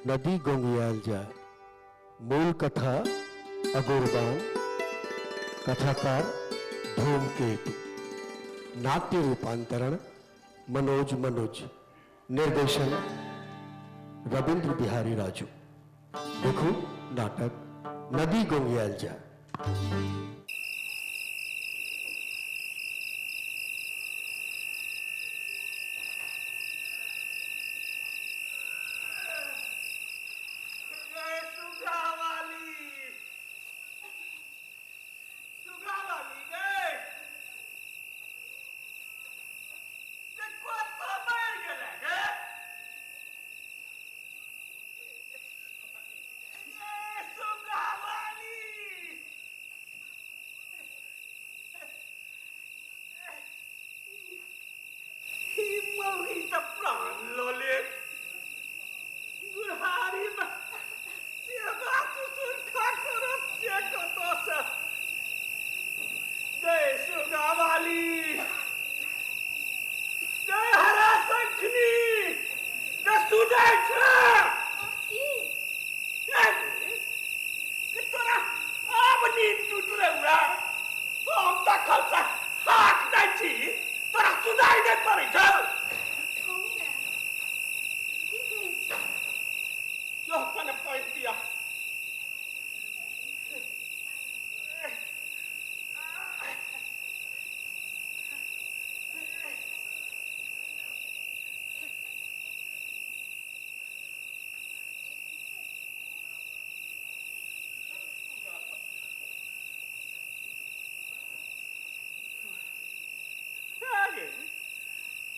नदी गोंगियाल जाय। मूल कथा अगुरबान, कथाकार धूमकेतु, नाट्य रूपांतरण मनोज मनुज, निर्देशन रविंद्र बिहारी राजू। देखू नाटक नदी गोंगियाल जाय।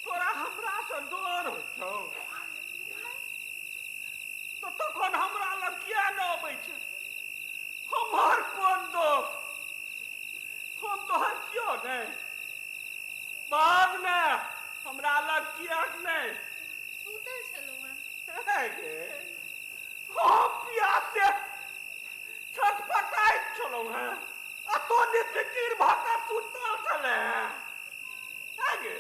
तोरा हमरा से डर होइ छौ तऽ तखन हमरा लग किया नहि अबै छै? हमर कोन दोष? हम तोहर कियो नहि। बाज ने, हमरा लग किएक नहि? सुतल छलहुँ हेँ। गे, हम पियासे छटपटाइत छलहुँ हेँ आ तों निफिकिर भऽ कऽ सुतल छलें हेँ। गे,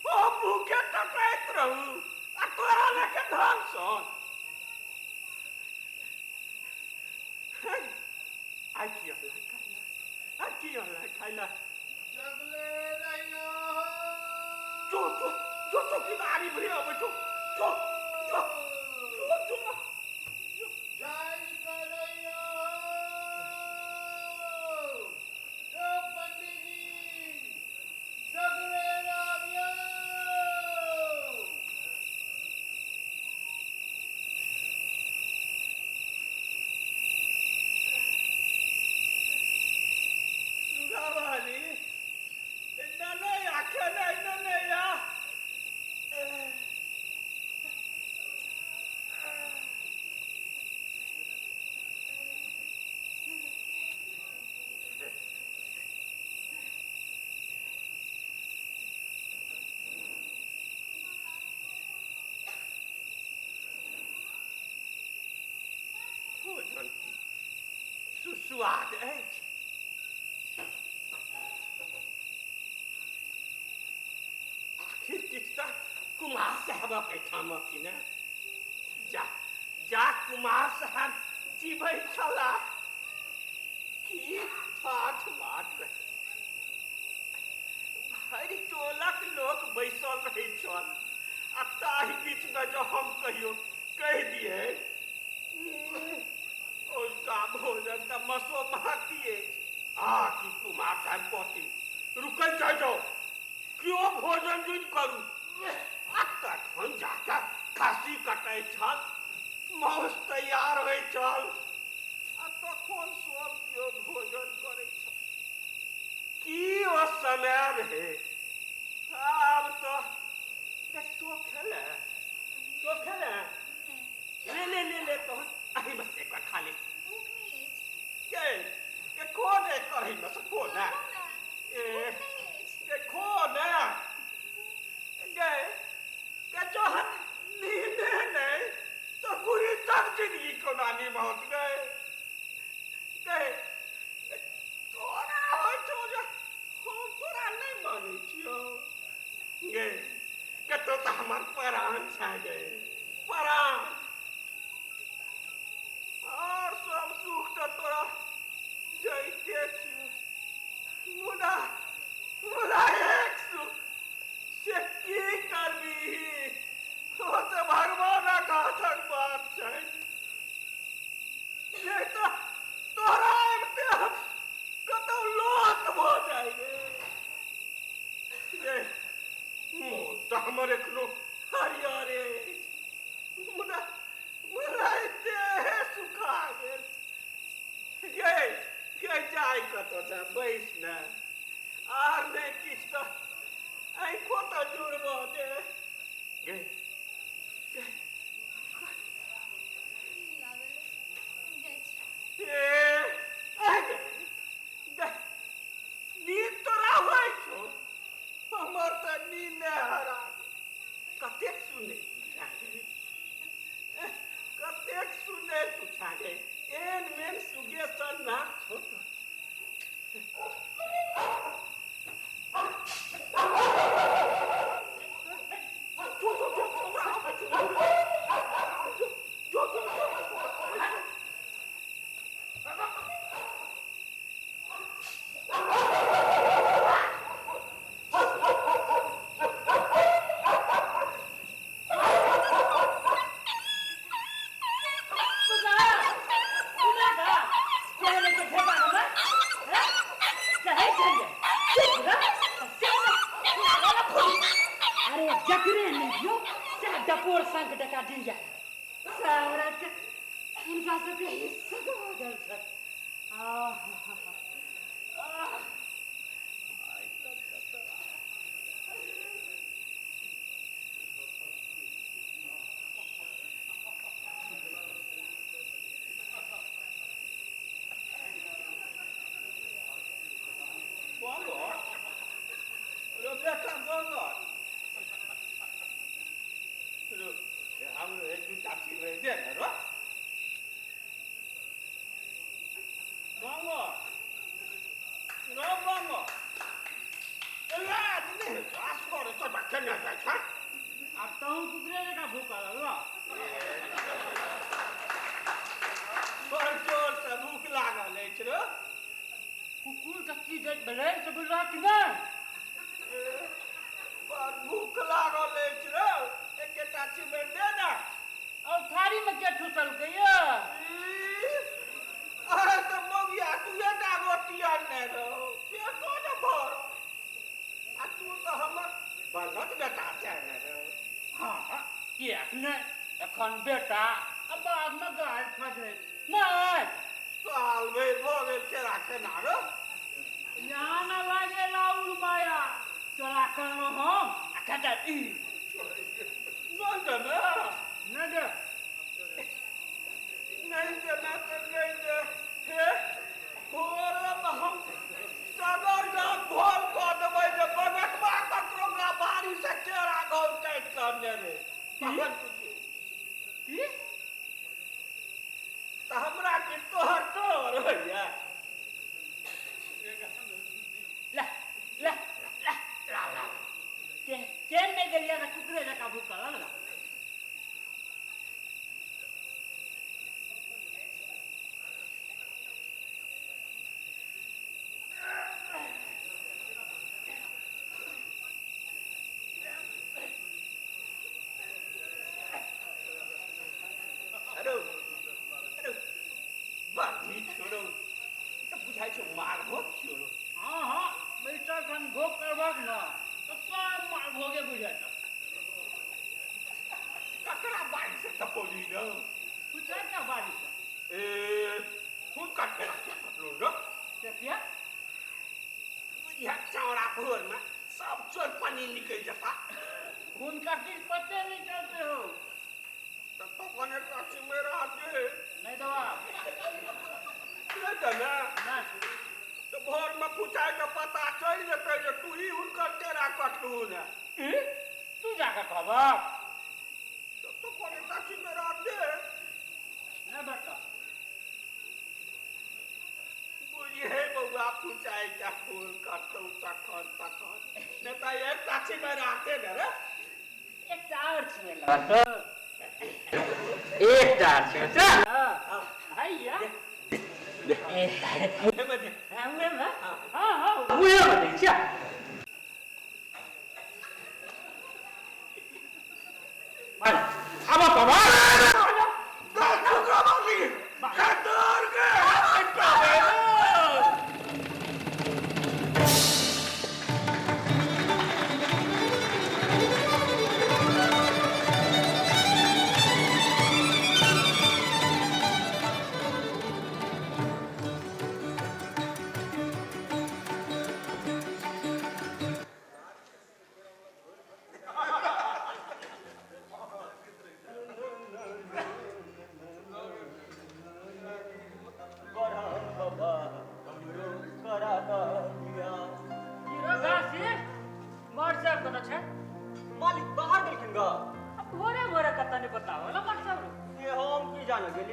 हम भूखे टटाइत रहू आ तोरा लऽ कऽ धन सन। आइ की अनलह खाइ लए? आइ की अनलह खाइ लए? जगले रहियो। जो जो जो, चौकीदारी भरि अबै छौ। जो जो जो जो। जागि कऽ रहियो। यौ पंडीजी, जगले रहियो। सुगावाली, ननैया खेलै ननैया। भोजन की सुस्वाद अछि। आखिर किछु तऽ कुमार साहबक एहिठाम कि ने? जा जा, कुमार साहब जीबै छलाह, की ठाठ बाट रहै। भरि टोलक लोक बैसल रहै छल आ ताहि बीचमे जँ हम कहियो कहि दियै, ओजुका भोजन तऽ मसोमाती अछि, आ कि कुमार साहेब कहथिन, रुकै जाइ जाउ, केओ भोजन जुनि करू। आ तखन जाकऽ खस्सी कटै छल, माउस तैयार होइ छल आ तखन सब केओ भोजन करै छल। की ओ समय रहै! आब तऽ देख, तो खेले, तो खेले, ले ले ले ले, तहन एहिमे से एक खा ले। भूख नहि अछि। के के खो ने, करैमे से खो ने। ए के खो ने गे, के जहन नींदे नहि तऽ गुरी तक जिंदगी कोना निभाउत गए? गए, तोरा होइ छौ जे हम तोरा नहि मानै छियौ? गे, कतौ तऽ हमर प्राण छै गे, प्राण। हमर एखनो हरियर अछि, मुदा मुदा देह सुखा गेल। गे गे, जाय कतऽ से बैस ने, आर नहि किछु तऽ आँखो तऽ जुड़बऽ दे। गे गे, नीन लागल अछि, हम जाइ छी। ए आइ गे गे, नींद तोरा होइ छौ, हमर तऽ नींद हरा। कतेक सुनै तू छागे, कतेक सुनै तू छागे, एन मेन सुगेश्वर नाक छौ तोर। जो जो जो, हमरा आबै छौ। जो जो जो जो। अरे जकरे नहि दियौ से डपोर संग टका दिया सारा के हिनका सबके हिस्सा भऽ गेल छै। आह, आह। बंगर रो बेटा, बंगर रो, हमरो एक दूटा चिड़ै दे ने रो बंगर रो। बंगर लाज नहि होइ छौ? असगर तोरा केना जाइ छै? आब तहूँ कुकरे जकाँ भूखल लगलो। बड़ जोरसँ भूख लागल अछि रो। कुकुर के की दैत भेलै से बुझलह कि नहि? बड़ भूख लागल अछि रो, एकेटा चिड़ै दे ने। और थारीमे के ठुसलकै यऽ? अरे तऽ मौगिया दुएटा रोटी आनने रहो, पेटो ने भर, आ तू तऽ हमर बनत बेटा छै ने रौ। हँ, किएक नहि, एखन बेटा आ बादमे गारि फजैत नहि। साल भरि भऽ गेल केरा केना रौ। यहाँ न लागेला उड़ माया, चोरा करलो हम आ कतऽ ई नहि देबै? नहि दे। नहि देबै तऽ नहि दे। हे, भोरेमे हम सगर गाम भोर कऽ देबै जे बगटबा ककरो बाड़ी से केरा घौर काटि कऽ अनने रहै, तखन बुझियै। की? तऽ हमरा की तोहर डर होइया? ले ले ले ला ला, के केन नहि गेलियै तऽ कुकरे जकाँ भूखल लगला। अरे अरे, बड़ नीक छौ रौ, ई तऽ बुझाइ छौ मालभोग छियौ रौ। हँ, बैसल खन भोग करबक ने तऽ सब मालभोगे बुझाइत। ककरा बाड़ी से टपौली रौ? पूछै क्या बाड़ी से। ए, हुनकर केरा किया कटलौ रौ? से किया? इएह चौड़ा भोरमे सब चोर पानी निकलि जेता। हुनका किछु पते नहि चलते हो। तऽ तखन एकटा चिमेरा दे। नहि देबा। नहि देने? नहि। तऽ भोरमे पुछाय के पता चलि जेतै जे तू ही हुनकर केरा कटलहु ने। ई तू जाकऽ कहबक? तऽ तखन एकटा चिमेरा दे। नहि बेटा। बुझिहे बौआ, पुछाय के फोन करतौ तखन तखन, नहि तऽ एकटा चिमेरा दे ने रे। एकटा आओर छिमेला, एकटा छिमेला हैया। मुँहेमे दे। मुँहेमे, हँ, मुँहेमे दै छियै। आब बाबा।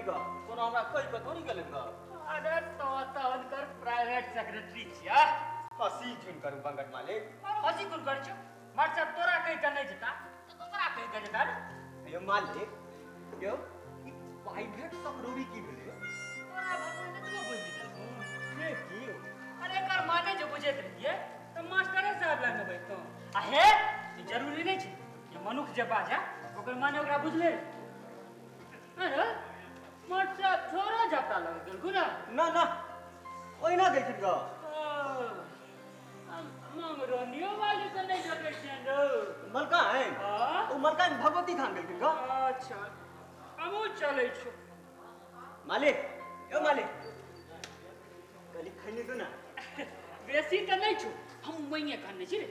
ग? कोनो हमरा कहि कऽ थोड़ी गेलनि ग? अरे तो तो हुनकर प्राइवेट सेक्रेटरी छिया। हँसी झुन करू बंगट मालिक। और हंसी कोन करै छौ? मास्टर साहब तोरा कहि कऽ नहि जेता तऽ दोसरा कहि कऽ जेता ने। यौ मालिक, यौ ई प्राइवेट सकरोरी की भेलै? तोरा भगवान एतबो बुझि देलखुन। से की? अरे एकर माने जे बुझैत रहियै तऽ मास्टरे साहब लग ने बैठतहुँ। आ हे, ई जरूरी नहि छै जे मनुख जे बाजै ओकर माने ओकरा बुझले रहै। अरे मास्टर साहब छोरो झपटा लग गेलखुन हँ। ना ना, ओहिना गेलखिन ग। मंगरौनियो वाली से नहि झपटै छियनि रौ। मलकाइन? हाँ? ओ मलकाइन भगवती थान गेलखिन ग। अच्छा, हमहूँ चलै छी। मालिक, यौ मालिक, कनि खैनी दू ना। बेसी तऽ नहि छौ, हम मैये कहने छी रे।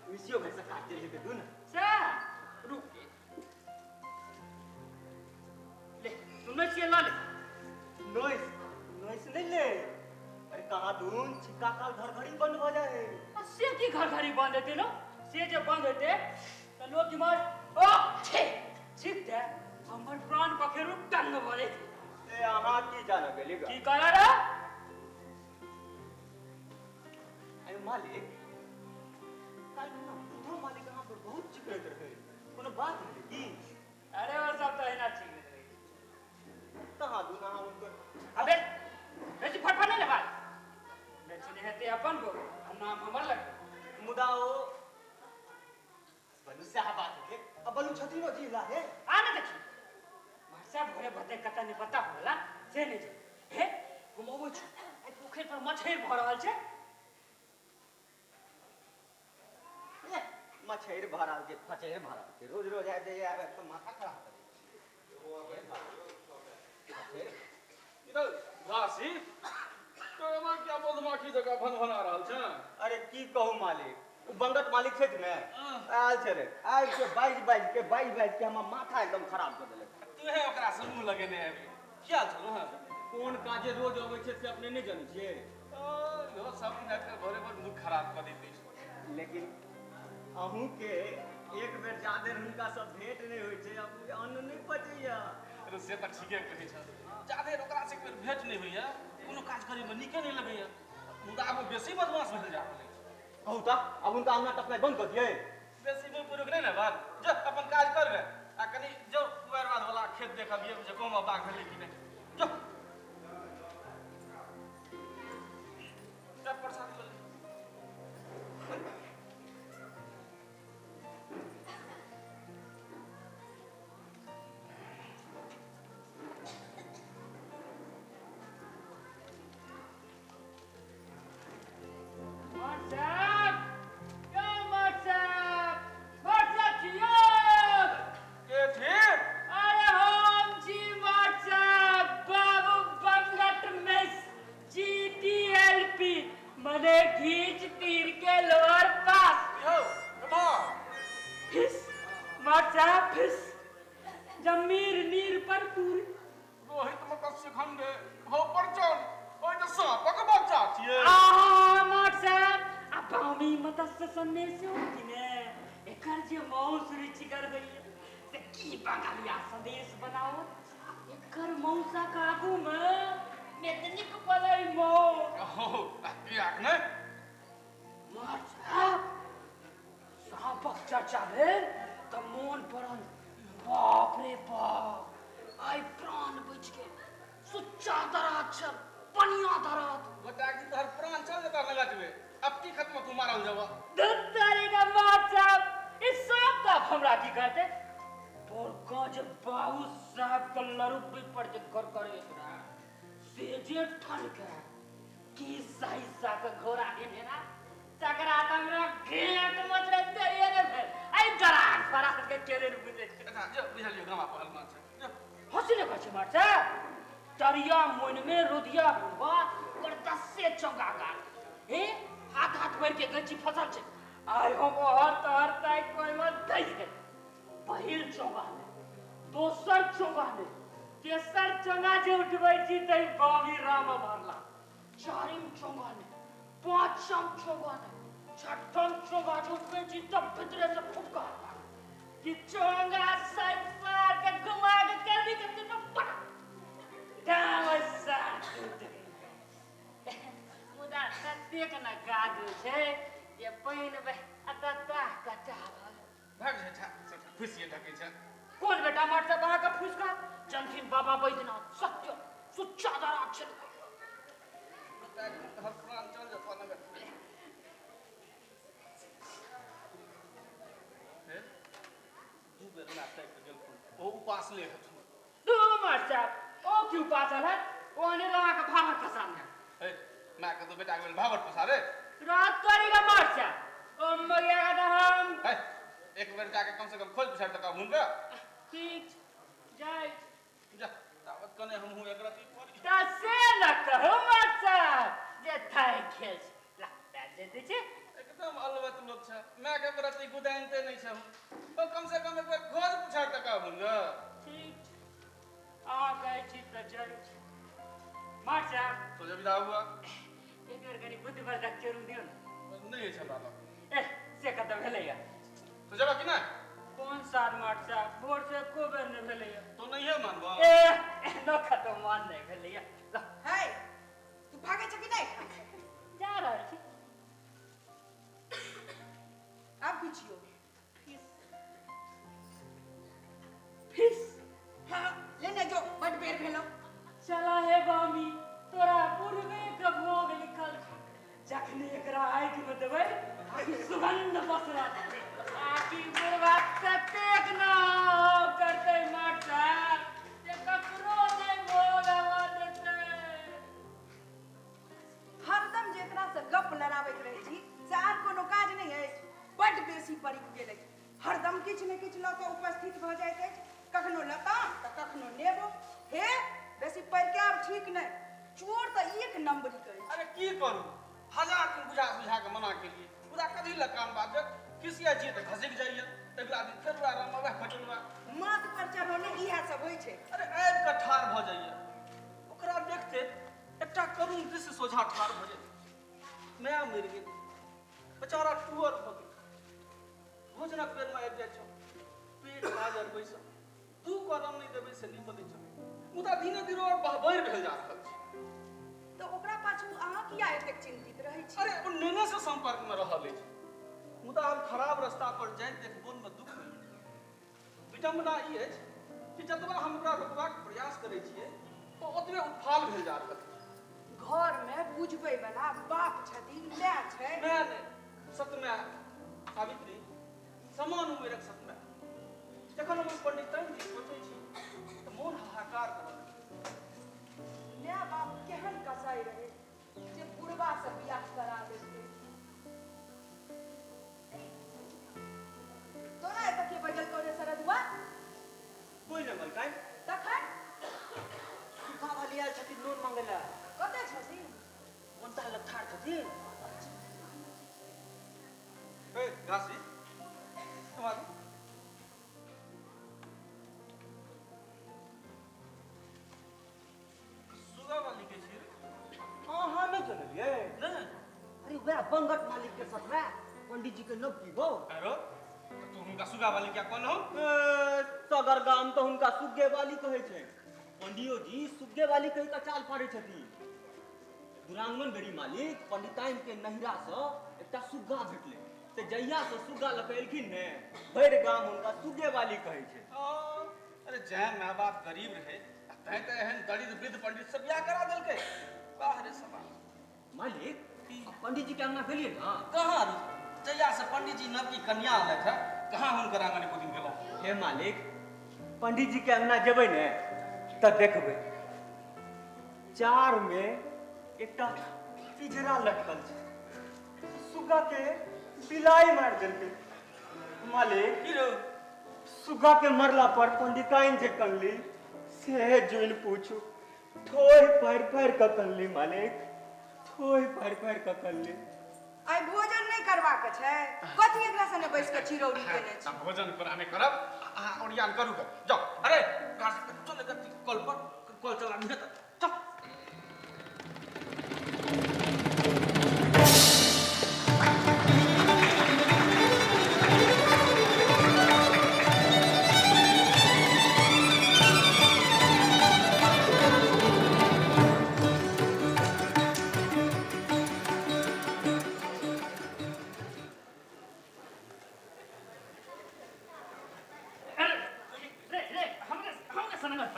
मिसियो भरि से काट देल जेतै, दू ना। सएह, रुक ले, सुनै छियै, लऽ ले। नोइस नोइस नहि ले। अरे कहाँ दून छिक्का काल घरघड़ी बंद भऽ जाए। आ से की घरघड़ी बंद हेतै लो? से जे बंद हेतै तऽ लोक इम्हर ओ छे ठीक ते हमर प्राण पखेरु टंग भऽ जेतै। ए अहाँ की जानऽ गेली ग? की कहला रे? अरे मालिक, काल्हि ना बुढ़ो मालिक अहाँ पर बहुत चिकरैत रहै, कोनो बात भेलै की? अरे ओ सब तऽ एहिना चिकरैत रहै छै। कहाँ दून अहाँ हुनकर। अबे बेसी फटफट नहि ने बाज। बेसी नहि हेतै अपन गो आ नाम हमर लगतै। मुदा ओ बलू सएह बात हेतै। आ बलू छथिन ओ जिला हे। आ ने देखी मास्टर भोरे भते कतऽ नहि पता होला से नहि छै। हे हम अबै छी, एहि पोखरि पर मछहरि भऽ रहल छै। ए, मछहरि भऽ रहल छै, फचहरि भऽ रहल छै, रोज रोज आबि जाइए, आबि आबि कऽ माथा खराब करै छै। इधर घासी तो एना क्या मधुमाखी जकाँ भनभना रहल छै? अरे की कहू मालिक, ओ बंगट मालिक छथि ने, आयल छलै, आबि के बाजि बाजि के बाजि बाजि के हमर माथा एकदम खराब कऽ देलक। तूहे ओकरा से मुँह लगेने हेबी। किया छलौ हँ? कोन काजे रोज अबै छै से अपने नहि जनै छियै। इहो सब दिन आबि कऽ घरे पर मुँह खराब कऽ दैत अछि। लेकिन अहूँके एक बेर जाधरि हुनका सब भेंट नहि होइ छै अन्न नहि पचैया। अरे से तऽ ठीके कहै छह, जाधरि ओकरा से एक बेर भेंट नहि होइया कोनो काज करैमे नीके नहि लगैया। मुदा आब ओ बेसी बदमाश भेल जा रहल अछि। कहू तऽ आब हुनका अंगना टपनाइ बंद कऽ दियै? बेसी मुँह पुरुख नहि ने बात, जो अपन काज कर गे आ कनि जो कुआर वाला खेत देखबियै जे गाँवमे बाघ भेलै कि नहि। जो जा प्रसाद लऽ ले। मास्टर साहब, यौ मास्टर साहब, मास्टर साहब छी यौ। के छी? अरे हम छी मास्टर साहब, बाबू बंगट मिस GTLP, मने घीच तीर के लोअर पास। यौ कमा फिस मास्टर साहब फिस, जमीर नीर पर पूरी। रोहित मत्स्य खंडे हो परचन, ओहि तऽ साँपक बच्चा छियै। आहा मास्टर साहब, आ बामी मत्स्य सन्देश कि ने एकर जे मौस रुचिगर होइए से की बंगलिया संदेश बनाओत। एकर मौसाक आगू मे मेदनिक पलै मौस। हो कियाक नहि? मास्टर साहब, साँपक चर्चा भेल तऽ मोन पड़ल, बाप रे बाप, आइ प्राण बचि गेल। सुच्चा दराज छल, पनिया दराज। गोटा की तोहर प्राण चल जेता नगटबे, अब की खत्म तू मारल जेबऽ। धत्तरी का मास्टर साहब, ई साँप ताप हमरा की करतै? बड़का जे बाबू साहब के लरुब्बी पर जे करकरेत रहै से जे ठनके की सही सा के घोड़ा देने ना तकरा तऽ हमरा घेंट मचरै देरिये ने भेल। एहि दराज फराज के केने ने बुझै छै। अच्छा जो बुझलियौ गामा पहलवान छै, जो। हँसी ने कहै छै मास्टर साहब, तरिया मोनमे रोदिया बुढ़वा पर दसे चौका गाड़ हे हाथ हाथ भरि के गंजी फसल छै। आइ हम हर तहर ताकि कोइमे धसि गेल। पहिल चौका ने, दोसर चौका ने, तेसर चौका जे उठबै छी तै बामी राम भरला। चारिम चौका ने, पाँचम चौका ने, छठम चौका जे उठबै छी तब भीतरे से फुफकार कि चोंगा साइड मार के घुमा के करबी के सिर पर पटक। तमसा टूटि गेल। मुदा ततेक ने कादो छै जे पानि बहि आ तत्ता कच्चा भऽ गेल। भाग छै सबटा फुसिए ढकै छै। कोन बेटा मास्टर साहब अहाँके फूसि कहत? जनथिन बाबा बैद्यनाथ सत्य सुच्चा दरा छल। हर प्राण चल जेतौ ने। हे, दू बेर ना ताकि कऽ गेलखुन, ओ उपासले हेथुन। दू मास्टर साहब ओ की उपासल है? ओ अनेरो अहाँके भाभट पसारने। हे, मायके तो बेटाके भेल भाभट पसारे। रात तोरी का मास्टर साहब ओ मरिया का तऽ हम। हे, एक बेर जाके कम से कम खोज पुछारि तऽ कहबहुन गे। ठीक छै, जाइ छी। जा, ताबत कने हमहूँ एक रत्ती पढ़ी। तऽ से न कहू मास्टर साहब जे थाकि गेल छी। ला, पैर जोड़ि दै छी। एकदम अलबत लोक छै, मायके प्रति गुदानिते नहि छै। ओ कम से कम एक बेर खोज पुछारि तऽ कहबहुन गे। ठीक छै, अहाँ कहै छी तऽ जाइ छी। मास्टर साहब तो जे विदा हुआ। एक बेर कनि बुद्धिवर्धक चोरू दियौ ने। नहि अछि हमरा लग। एह, से कतऽ भेलैया? तो जेबा कि नहि? कोन साल मास्टर साहब, भोर से एको बेर नहि भेलैया। तो नहिये मानबह? एह, एहनो कतौ मान नहि भेलैया। ल। है, तू भागै छ कि नहि? जा रहल छी। आब की छियौ? फीस। फीस। हाँ, लेने जो, बड बेर भेलौ। चला हे बामी, तोरा पूर्वे के भोग लिखल छौ। जखने एकरा आगि में देबै, आकि सुगंध पसरत। आकि बुढ़बा ततेक न करतै मास्टर जे ककरो नहि भोग आबऽ देतै। हरदम जे एकरा से गप लड़ाबैत रहै छी से आर कोनो काज नहि अछि। बड बेसी परीक गेल अछि। हरदम किछु ने किछु लऽ कऽ उपस्थित भऽ जाइत अछि। कखनो लताम तऽ कखनो नेबो। हे, बेसी पढ़ि आब ठीक नहि। चोर तऽ एक नम्बरी के अछि। अरे की करू, हजार दिन बुझा सुझा के मना केलिए, मुदा कथी लए कान बाजत। खिसिया छियै तऽ घसकि जाइए। अगिला दिन फेर वएह रामा वएह खटुलवा। माथ पर चढ़ौने इएह सब होइ छै। अरे आबि कऽ ठाढ़ भऽ जाइए। ओकरा देखते एकटा करुण दृश्य सोझा ठाढ़ भऽ जाइए। माय मरि गेल, बेचारा टुअर भऽ गेल। भोजनक बेरमे आबि जाइ छौ, पेट बाजर बैसल, दू कदम नहि देबै से नहि बनै छौ। मुदा दिने दिन और बहबैर भेल जा रहल छै। तऽ ओकरा पाछू अहाँ किया एतेक चिन्तित रहै छी? अरे ओ नेने से संपर्क में रहल अछि, मुदा आब खराब रास्ता पर जाइत देखबोन में दुख होइए। विडम्बना ई अछि कि जतबा हम ओकरा रोकबाक प्रयास करै छियै, ओ ओतबे उत्फाल भेल जा रहल अछि। घर में बुझबै वाला बाप छथिन, माय छै। माय नहि, सतमाय सावित्री, समान उमेरक सतमाय। जखन हम पंडिताइन जी सोचै छी तऽ मोन हाहाकार करऽ लगैए। माय बाप केहन कसाई रहै जे बुढ़बा से बियाह करा देलकै। तोरा एतऽ के बजल करे सरदुआ? कोइ नहि मलकाइन। तखन? सुखा वाली आयल छथिन नोन मांगै लए। कतऽ छथिन? कोनता लग ठाढ़ छथिन। हे घासी, तुम्हारी सुगा वाली के छियै? अहाँ नहि जनलियै? नहि। अरे वएह बंगट मालिक के ससुरा पंडित जी के नवकी बहू। अरे तू हुनका सुगा वाली क्या कहलहुँ? सगर गाम तऽ हुनका सुग्गे वाली कहै छै। पंडियो जी सुग्गे वाली कहि कऽ चाल पाड़ै छथिन। दुरांगमन बेरी मालिक पंडिताइन के नहिरा सँ एकटा सुग्गा भेटलै, तऽ जहिया सँ सुग्गा लऽ कऽ एलखिन ने, भरि गाम हुनका सुग्गे वाली कहै छै। अरे जै माय बाप गरीब रहे तैं तऽ एहन दरिद्र वृद्ध पंडित से बियाह करा देलकै। वाह रे समाज। मालिक, पंडित जी के अंगना गेलियै ने? कहाँ रे, जहिया से पंडित जी नवकी कन्या आनलथि है, कहाँ हुनकर आंगन एको दिन गेलहुँ। हे मालिक, पंडित जी के अंगना जेबै ने तऽ देखबै चार में एकटा पिजरा लटकल छै, सुग्गा के बिलाई मारि देलकै। मालिक, की रौ? सुग्गा के मरला पर पंडिताइन जे कनली से जुनि पूछू, ठोहि पारि पारि कऽ कनली मालिक, ठोहि पारि पारि कऽ कनली। आइ भोजन नहि करबाक छै? कथी एकरा सने बैस कऽ चिरौरी केने छी? भोजन कोना नहि करब, अहाँ ओरियान करू गऽ। जाउ, अरे चल कल पर कल चला दिहे तऽ चल।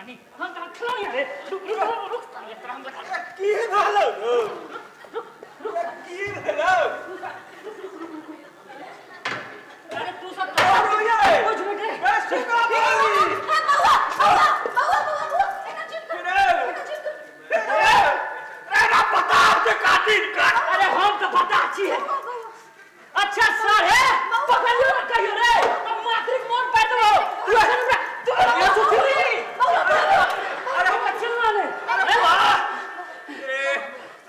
पन्नी हम तोरा खिलौनी रे। रुक रुक रुक तोरा हम बता की भेलौ? रुक रुक की भेलौ? अरे तू सब अरे कुछ बेटे ए सुगा वाली। बौआ बौआ बौआ बौआ बौआ एना चुप कर, एना चुप कर। रे ना पता जे काटी काट। अरे हम तो पता छी है। अच्छा सर है पकड़ियो ना कहियो रे अब मातृक मोन पे तो लखन में तू ये सुथरी। अरे हम चिल्ला ले। अरे वाह,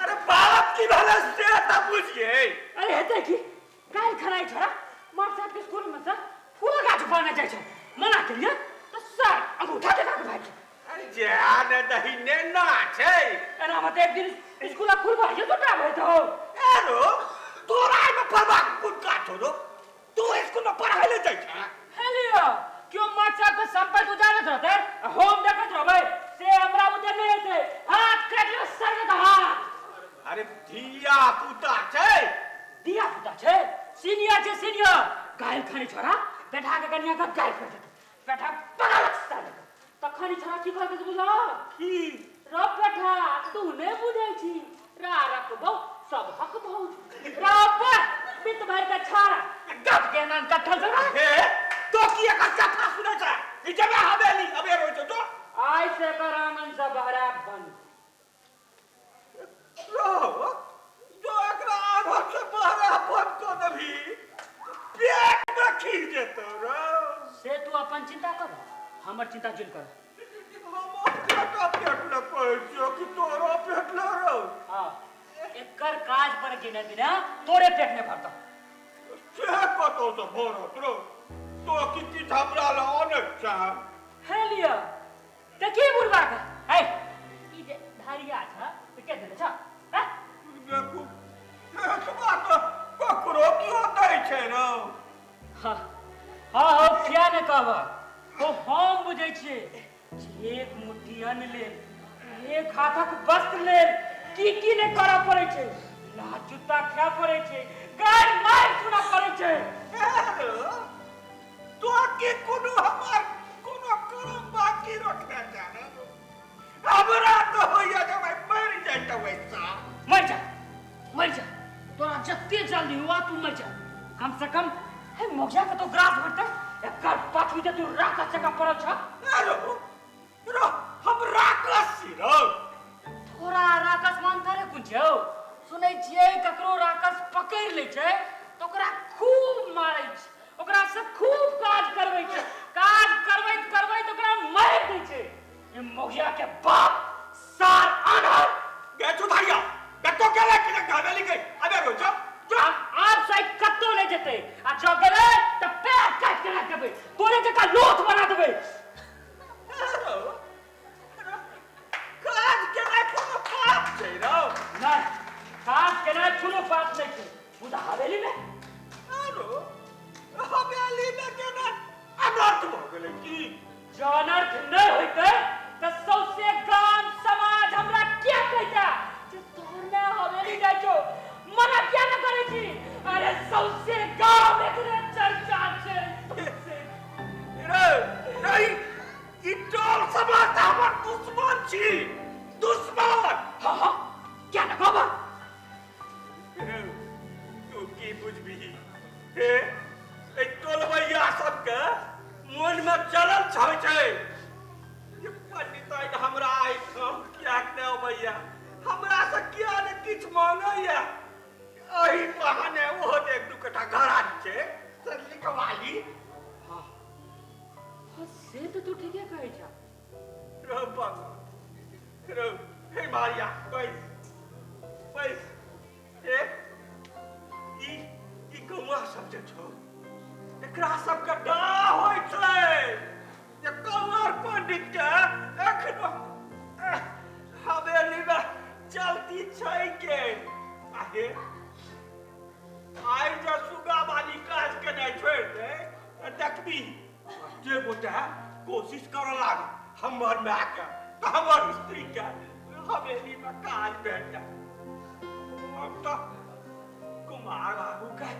अरे बाप की भेलै से त बुझिए। अरे हेतै की काल्हि खनाइ छोरा मार साहब के स्कूल में से फूल गाछ बना जाइ छै, मना केलिए तऽ सर अंगूठा देखा के भागि। अरे ज्ञान दही ने ना छै। एना मत एक दिन स्कूल फूल भागियो तो टा भइतो। एरो तोरा एहिमे पढ़बाक कोन काज छौ रौ? तू स्कूल में पढ़ाइ ले जाइ छै? हे लियो क्यों मार साहब के संपत्ति उजारत रहतै आ हम देखैत रहबै से हमरा बुझे नहि हेतै। हाथ काटि लेबै सर के हाथ। अरे धिया पुता छै, धिया पुता छै, सीनियर छै सीनियर। काल्हि खनी छोरा बैठा के कनिया के गाय कर देतै, बैठा पकड़लक सर के। तखन ई छोरा की कहलकै से बुझलौ? की? रौ बेटा तू नहि बुझै छी, रा रखबौ सब हक भौज। रौ बे बित भरि के छोरा गप के नाम कट्ठल छौ। हे तो की एकर कथा सुनै छै? ई जेबे हवेली अबे रहै छौ तो। आइ से एकर आंगन से बहरा बंद। रौ जो एकरा आंगन से बहरा बंद कऽ देबही पेट में खींच जेतौ रौ। से तू अपन चिंता कर, हमर चिंता जुन कर। हमर बेटा पेट ले कहै छियौ कि तोरो पेट ले रौ? हाँ एकर काज पर गिने बिना तोरे पेट नहि भरतौ। से कतौ से भरत रौ? तो की किछु हमरा लए अनै छै? हे लिअ तऽ की बुढ़बा के है ई जे धरिया छ से के देने छ? हैं? देखू एतबा तऽ ककरो कियो दै छै रौ। हाँ हाँ हो किया ने कहब, ओ हम बुझै छियै जे एक मुट्ठी अन्न लेल, एक हाथक वस्त्र लेल की की नहि करऽ पड़ै छै। लात जुत्ता खाय पड़ै छै, गारि मारि सुनऽ पड़ै छै। तो की कोनो हमर कोनो करम बाकी रखने छै रौ? हमरा तऽ होइया जे भाइ मरि जैतौ वैसा। मरि जा मरि जा, तोरा जते जल्दी हुआ तू मरि जा। कम से कम हे मोगिया के तो ग्रास भरतै, एकर पाछू जे तू राकस जकाँ पड़ल छ। रौ रौ हम राकस छी रौ? तोरा राकस मानता रे कुन छौ? सुनै छियै ककरो राकस पकड़ि लै छै तऽ ओकरा खूब मारै छै, ओकरा से खूब काज करबै छै, काज करबैत करबैत ओकरा मारि दै छै। ई मोगिया के बाप सार आन्हर। गे चुधारिया कतौ गेलै कि नहि हवेली गई अबे रौ जो जो। आब से कतौ नहि जेतै आ जँ गेलै तऽ पैर काटि के राखि देबै, तोरे जकाँ लोथ बना देबै। रौ काज केनाइ कोनो पाप छै रौ? नहि काज केनाइ कोनो पाप नहि छै, मुदा हवेली में रौ हवेली में केना अनर्थ भऽ गेलै की? जँ अनर्थ नहि होइतै तऽ सौंसे गाम समाज हमरा किया कहितै जे तोहर माय हवेली जाइ छौ, मना किया नहि करै छी? अरे सौंसे गाम एकरे चर्चा छै। रे रे ई टोल समाज तऽ हमर दुश्मन छी, दुश्मन। हाँ हाँ किया नहि कहबह? रे तू की बुझबिही? हे एहि टोलबैया सबके मोन में चलल छै छै जे पंडिताइन हमरा एहिठाम किएक नहि अबैया, हमरा से किया ने किछु मांगैया। एहि बहाने ओहो जे एक दू कट्ठा घर छै से लिखवा ली। हाँ हाँ से तऽ तू ठीके कहै छह। रौ बाबा रौ, हे मारिया बैस बैस। हे ई ई गौआ सब जे छौ एकरा सबके डाह होइ छै जे कंवर पंडित के एखनो हवेली में चलती छै के। आहे आइ जे सुगा वाली काज केनाइ छोड़ि दे तऽ देखबी जे गोटे कोशिश करऽ लाग हमर मायके हमर स्त्री के हवेली में काज भेट जाय। हम तऽ कुमार बाबू के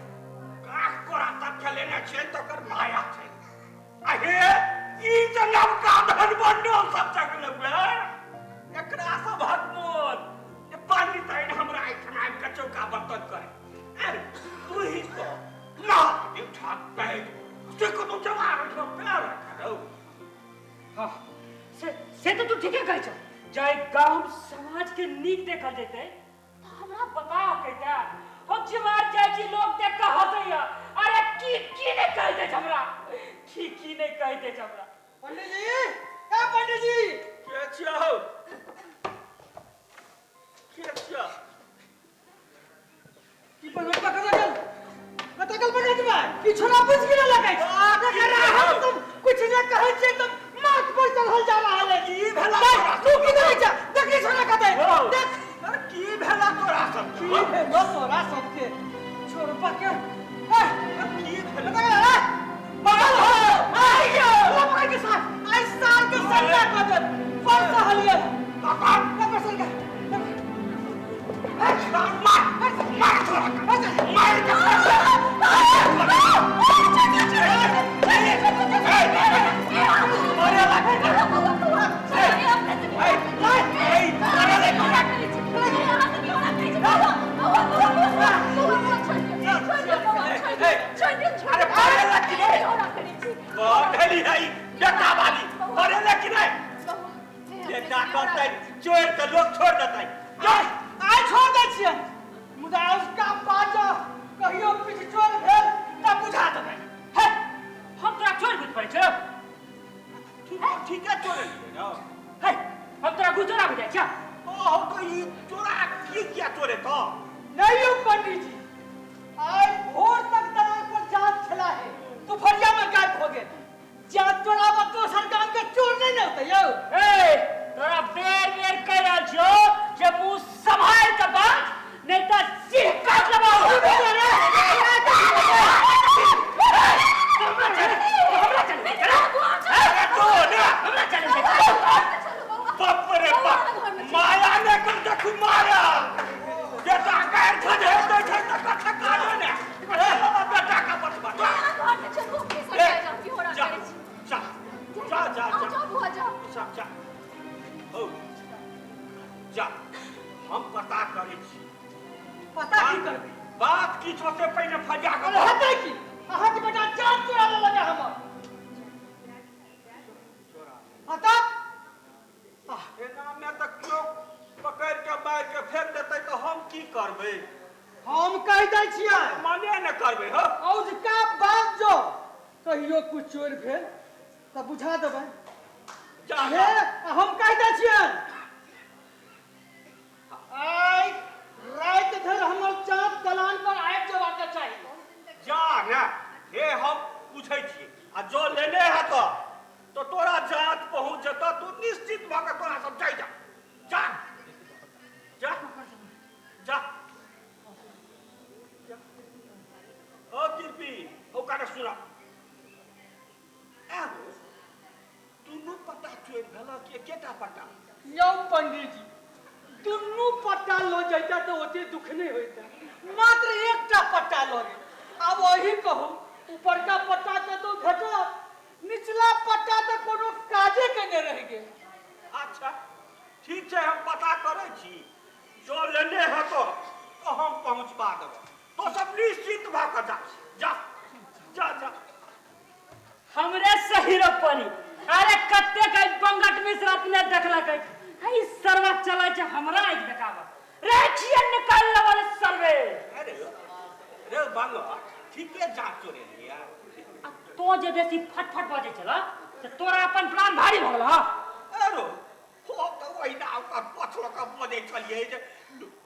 काख कोरा तक के लेने छियै तकर माया छै। आहे ई जे नवका धन बंडल सब चकलक एकरा सबहक मोन जे पंडिताइन हमरा एहिठाम आबि कऽ चौका बर्तन करे। अरे तू ही सब नाक ठाक पैर से कोनो जवान ओहिठाम पैर रखा। हाँ, से तो तू ठीके कहै छौ। जाहि गाम समाज के नीक देखल जेतै तऽ हमरा बता कहिता। हम जिमार जाइ छी, लोग देख कऽ हँसैया। अरे की की नहि कहि दै छै हमरा, की की नहि कहि दै छै हमरा। पंडित जी, ए पंडित जी, के छियौ? के छियौ? की पकड़ पकड़ गेल? कतऽ गेल पकड़ जेबै? ई छोरा बुझि गेल लगै छै। एकरा हम सब कुछ नहि कहै छियै तऽ माथ पर चढ़ल जा रहल अछि। की भेला देख, तोरा? तू की देखै छ? देखी छोरा कतै। देख। अरे की भेला तोरा सब? की भेलो तोरा सबके? छोरबा के ए की भेला? कतऽ गेल रे? बगल हो। आइयो पकड़ के साथ आई साल के सन्ना कऽ देब। पर सहलियै। पकड़। पकड़ सर के। मार मार छोरा के, मार के। अरे पढ़े कि नहीं? पढ़ली है बेटा वाली, पढ़े कि नहीं? बेटा करतै चोर तऽ लोक छोड़ देतै। आइ छोड़ दै छियै, मुदा उसका पाचा कहियो किछु चोर भेल तऽ बुझा देबै। हे, हम तोरा चोर बुझि पड़ै छौ? ठीके चोरलियै न। हे, हम तोरा गुजरा बुझाइ छियौ? ओ तऽ ई चोरा की किया चोरे तऽ? नहीं यौ पंडित जी, आइ भोर तक दलान पर जाँच छला है, दुपहरिया में गायब हो गेल। जाँच चोराबऽ दोसर गाम के चोर नहीं ने होतै यौ। ए, तोरा बेर बेर कहि रहल छियौ जे मुँह सम्हारि कऽ बाज, नहि तऽ सिर काटि लेबौ। हमरा चल, हमरा चल, अरे तो ने हमरा चल। बाप रे बाप, माया ने कम देखू माया। बेटा गारि खजहे दै छै तऽ कथा काजे ने। ए बाबा, बेटा के बतबा जा। जा जा जा जा जा सब जा। हो जा, हम पता करै छी। पता की करबै? बात की छौ से पहिने फरिया कऽ। अरे हेतै की, अहाँके बेटा जाँच चोरा लेलक हमर। पता एनामे तऽ केओ पकड़ि के मारि के फेंक देतै तऽ हम की करबै? हम कहि दै छियै। मने ने करबै हो। औजका बात जो कहियो कुछ चोर भेल तऽ बुझा देबै। जा। हे, हम कहि दै छियै, आइ राति धरि हमर जाँच दलान पर आबि जेबाक चाही। जा ने हे, हम पूछै छी आ जो लेने हेत तऽ तोरा जाँच पहुँच जेतऽ, तू निश्चित भऽ कऽ तोरा सब जाइ। जा जा जा जा। ओ कृपी, ओकरा सुन। एगो दुनू पट्टा चोरि भेल कि एकेटा पट्टा? यौ पंडित जी, दुनू पट्टा लऽ जैता तऽ ओते दुख नहि होइता, मात्र एकटा पट्टा लऽ गेल। आब अही कहू, ऊपरका पट्टा कतौ भेटत? निचला पट्टा तऽ कोनो काजे के नहि रहि गेल। अच्छा ठीक छै, हम पता करै छी। जो लेने हेतो तऽ हम पहुँचबा देबो। तो सब निश्चित भऽ कऽ जा जा जा जा। हमरे सही परी। अरे कते के बंगट मिश्र अपने देखलक है, ई सरवा चलै छै हमरा आँखि देखाबऽ रे छियै निकाल लेबऽ रे सरवे। अरे रे बंगट, ठीके जाँच चोरेलियै? आ तो जे बेसी फटफट बजै छल से तोरा अपन प्राण भारी भऽ गेल। हँ। अरे हम तऽ ओहिना ओकर पछ लऽ कऽ बजै छलियै जे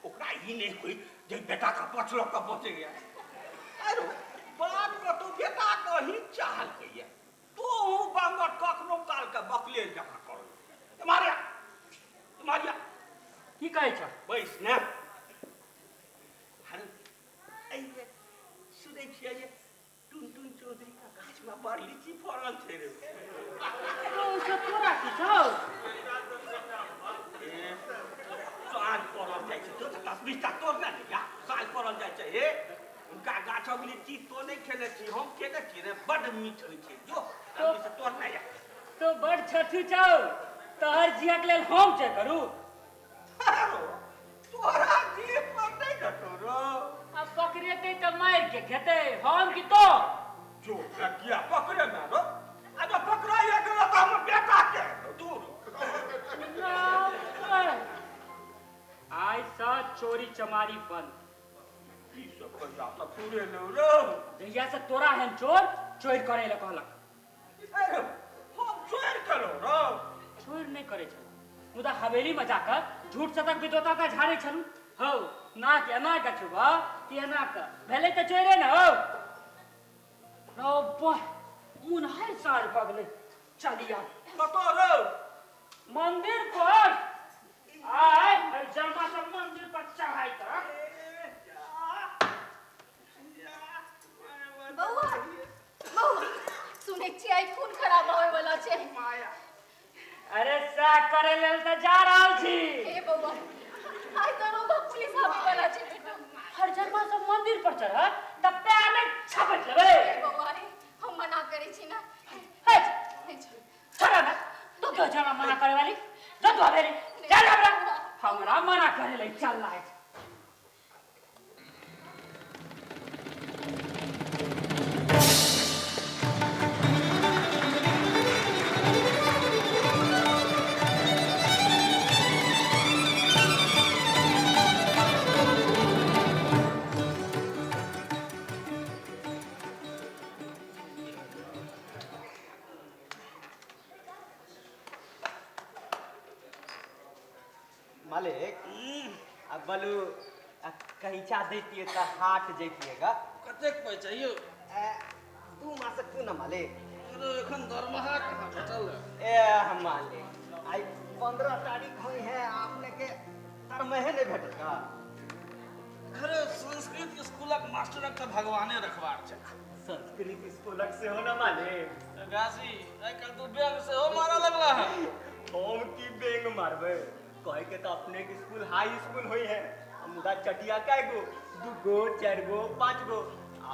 ओकरा ई नहि होइ जे बेटा के पछ लऽ कऽ बजैया। अरे बात कतौ बेटा के ही चाहल होइया। तू बंगट कखनो काल के बकले जकाँ करू। मारिया मारिया। की कहै छ? बैस ने। अरे एहि सुनै छियै जे टुनटुन चौधरी के गाछमे बड़ लीची फड़ल छै रे। तो से तोरा की छौ? ए, साँझ पड़ल जाइ छै, तो 10-20 टा तोड़ ने लिया। साँझ पड़ल जाइ छै। हे, हुनका गाछक लीची तो नहि खेने छी, हम खेने छी रे, बड्ड मीठ होइ छै। जो जल्दी से तोड़ ने या। तो बड़ छठू छौ, तोहर जिया के लेल हम चेक करू। तोरा जी पर नहीं घटो रो। अब पकड़ेते तो मार के खेते, हम की तो जो किया पकड़े ना रो, आ जो पकड़ाइए गेलो तो हम बेटा के दूर। आज सा चोरी चमारी बंद। की सब कहिया सब पूरे लो रो। जहिया से तोरा हेन चोर चोर करे ले कहलक। अरे हम चोर करो रो। चोर नहीं करे छलु, मुदा हवेली में जाकर झूठ सतक विद्वता का झाड़े छलु। हौ नाक एना के छुबा कि एना के भेलै त चोरे न हौ। रौ बाह मुनहार साँझ भऽ गेलै। चलिया कतौ रो? मंदिर पर आय हरिजनमा सब मंदिर पर चढ़ाई त। बौआ बौआ सुनै छियै आइ खून खराब होय वाला छै। अरे सा करे लेल त जा रहल छी। हे बौआ आइ दरोगा पुलिस आबै वाला छै बेटा। हरिजनमा सब मंदिर पर चढ़त त पैर में छपट लेबै। हे बौआ रे हम मना करै छी ना। हे छोड़ा छोड़ा ना, तू क्यों छड़ा मना करे वाली? जा तू हवेली जा हमरा हमरा मना करे ले चल लाए। मालिक अब बोलू कैचा दैतियै तऽ हाट जैतियै गा। कतेक पाइ चाहियो? 2 मासक तू ना मालिक। अरे एखन दरमाहा कहाँ भेटल है? ए हम मालिक आइ 15 तारीख होई है, अपने के दरमाहे नहीं भेटल का? अरे संस्कृत स्कूलक मास्टरक तऽ भगवाने रखवार छै। संस्कृत स्कूलक सेहो ना मालिक। गासी आइ काल्हि तू बैंक सेहो मारऽ लगला है। हम की बैंक मारबै? कहे के तो अपने के स्कूल हाई स्कूल होई है, मुदा चटिया कै गो? 2 गो 4 गो 5 गो।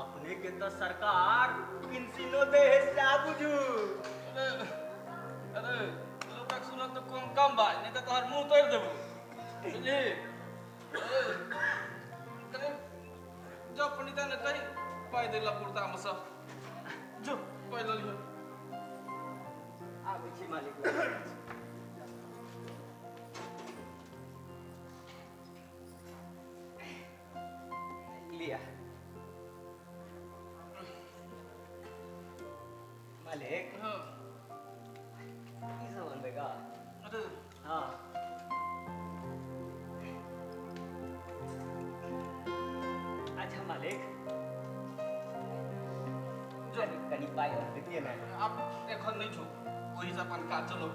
अपने के तो सरकार पेंशनो दे है सा बुझू। अरे अरे लोकक सुनत तो कम कम बा, नहीं तो तोहर मुंह तोड़ देबो बुझली। अरे जो पंडिता ने कही पाई देला पुरता में सब जो पाई ल लियो। आबै छी मालिक। लिया मालिक। हाँ की सब अनबेगा? अरे हाँ अच्छा मालिक जो कनी पाई और देतियै ना। आप एखन नहीं छो ओही से अपन काज चलो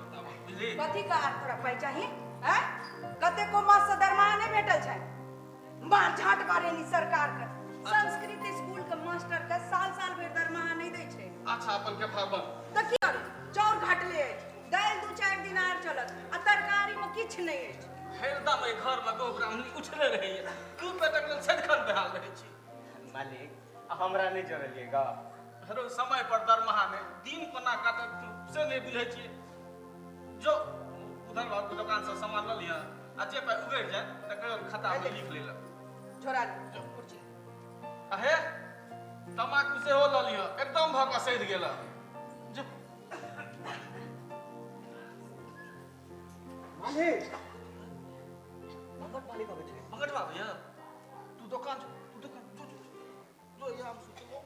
बुझली। कथी का आर तोरा पाइ चाही? हैं कतेको मास से दरमाहा नहीं भेटल छै। मार झाट मारेनी सरकार के। संस्कृत स्कूल के मास्टर के साल साल भरि दरमाहा नहीं दै छै। अच्छा अपन कथा बन तऽ की करू? चाउर घटले अछि, दालि 2-4 दिन आर चलत आ तरकारी में किछु नहीं अछि। हरदम एहि घर में गौ ब्राह्मणी उठले रहैया, तू पेटक लेल सदिखन बेहाल रहै छी। मालिक हमरा नहीं जोड़लिएगा। हरो समय पर दरमाहा नहि, दिन कोना काटत तू से नहीं बुझै छियै। जो उधर बाबू दोकान से सामान लऽ लिअ आ जे पाइ उगड़ि जाय तऽ कहियो खाता में लिख ले। झोरा ले कुर्सी। अहे तमाकू सेहो लऽ लिअ, एकदम भऽ कऽ सधि गेल। जो मालिक भगत मालिक अबै छै। भगत बाबू यऽ तू दोकान जो, तू दोकान जो जो जो यहाँ हम सुतबो।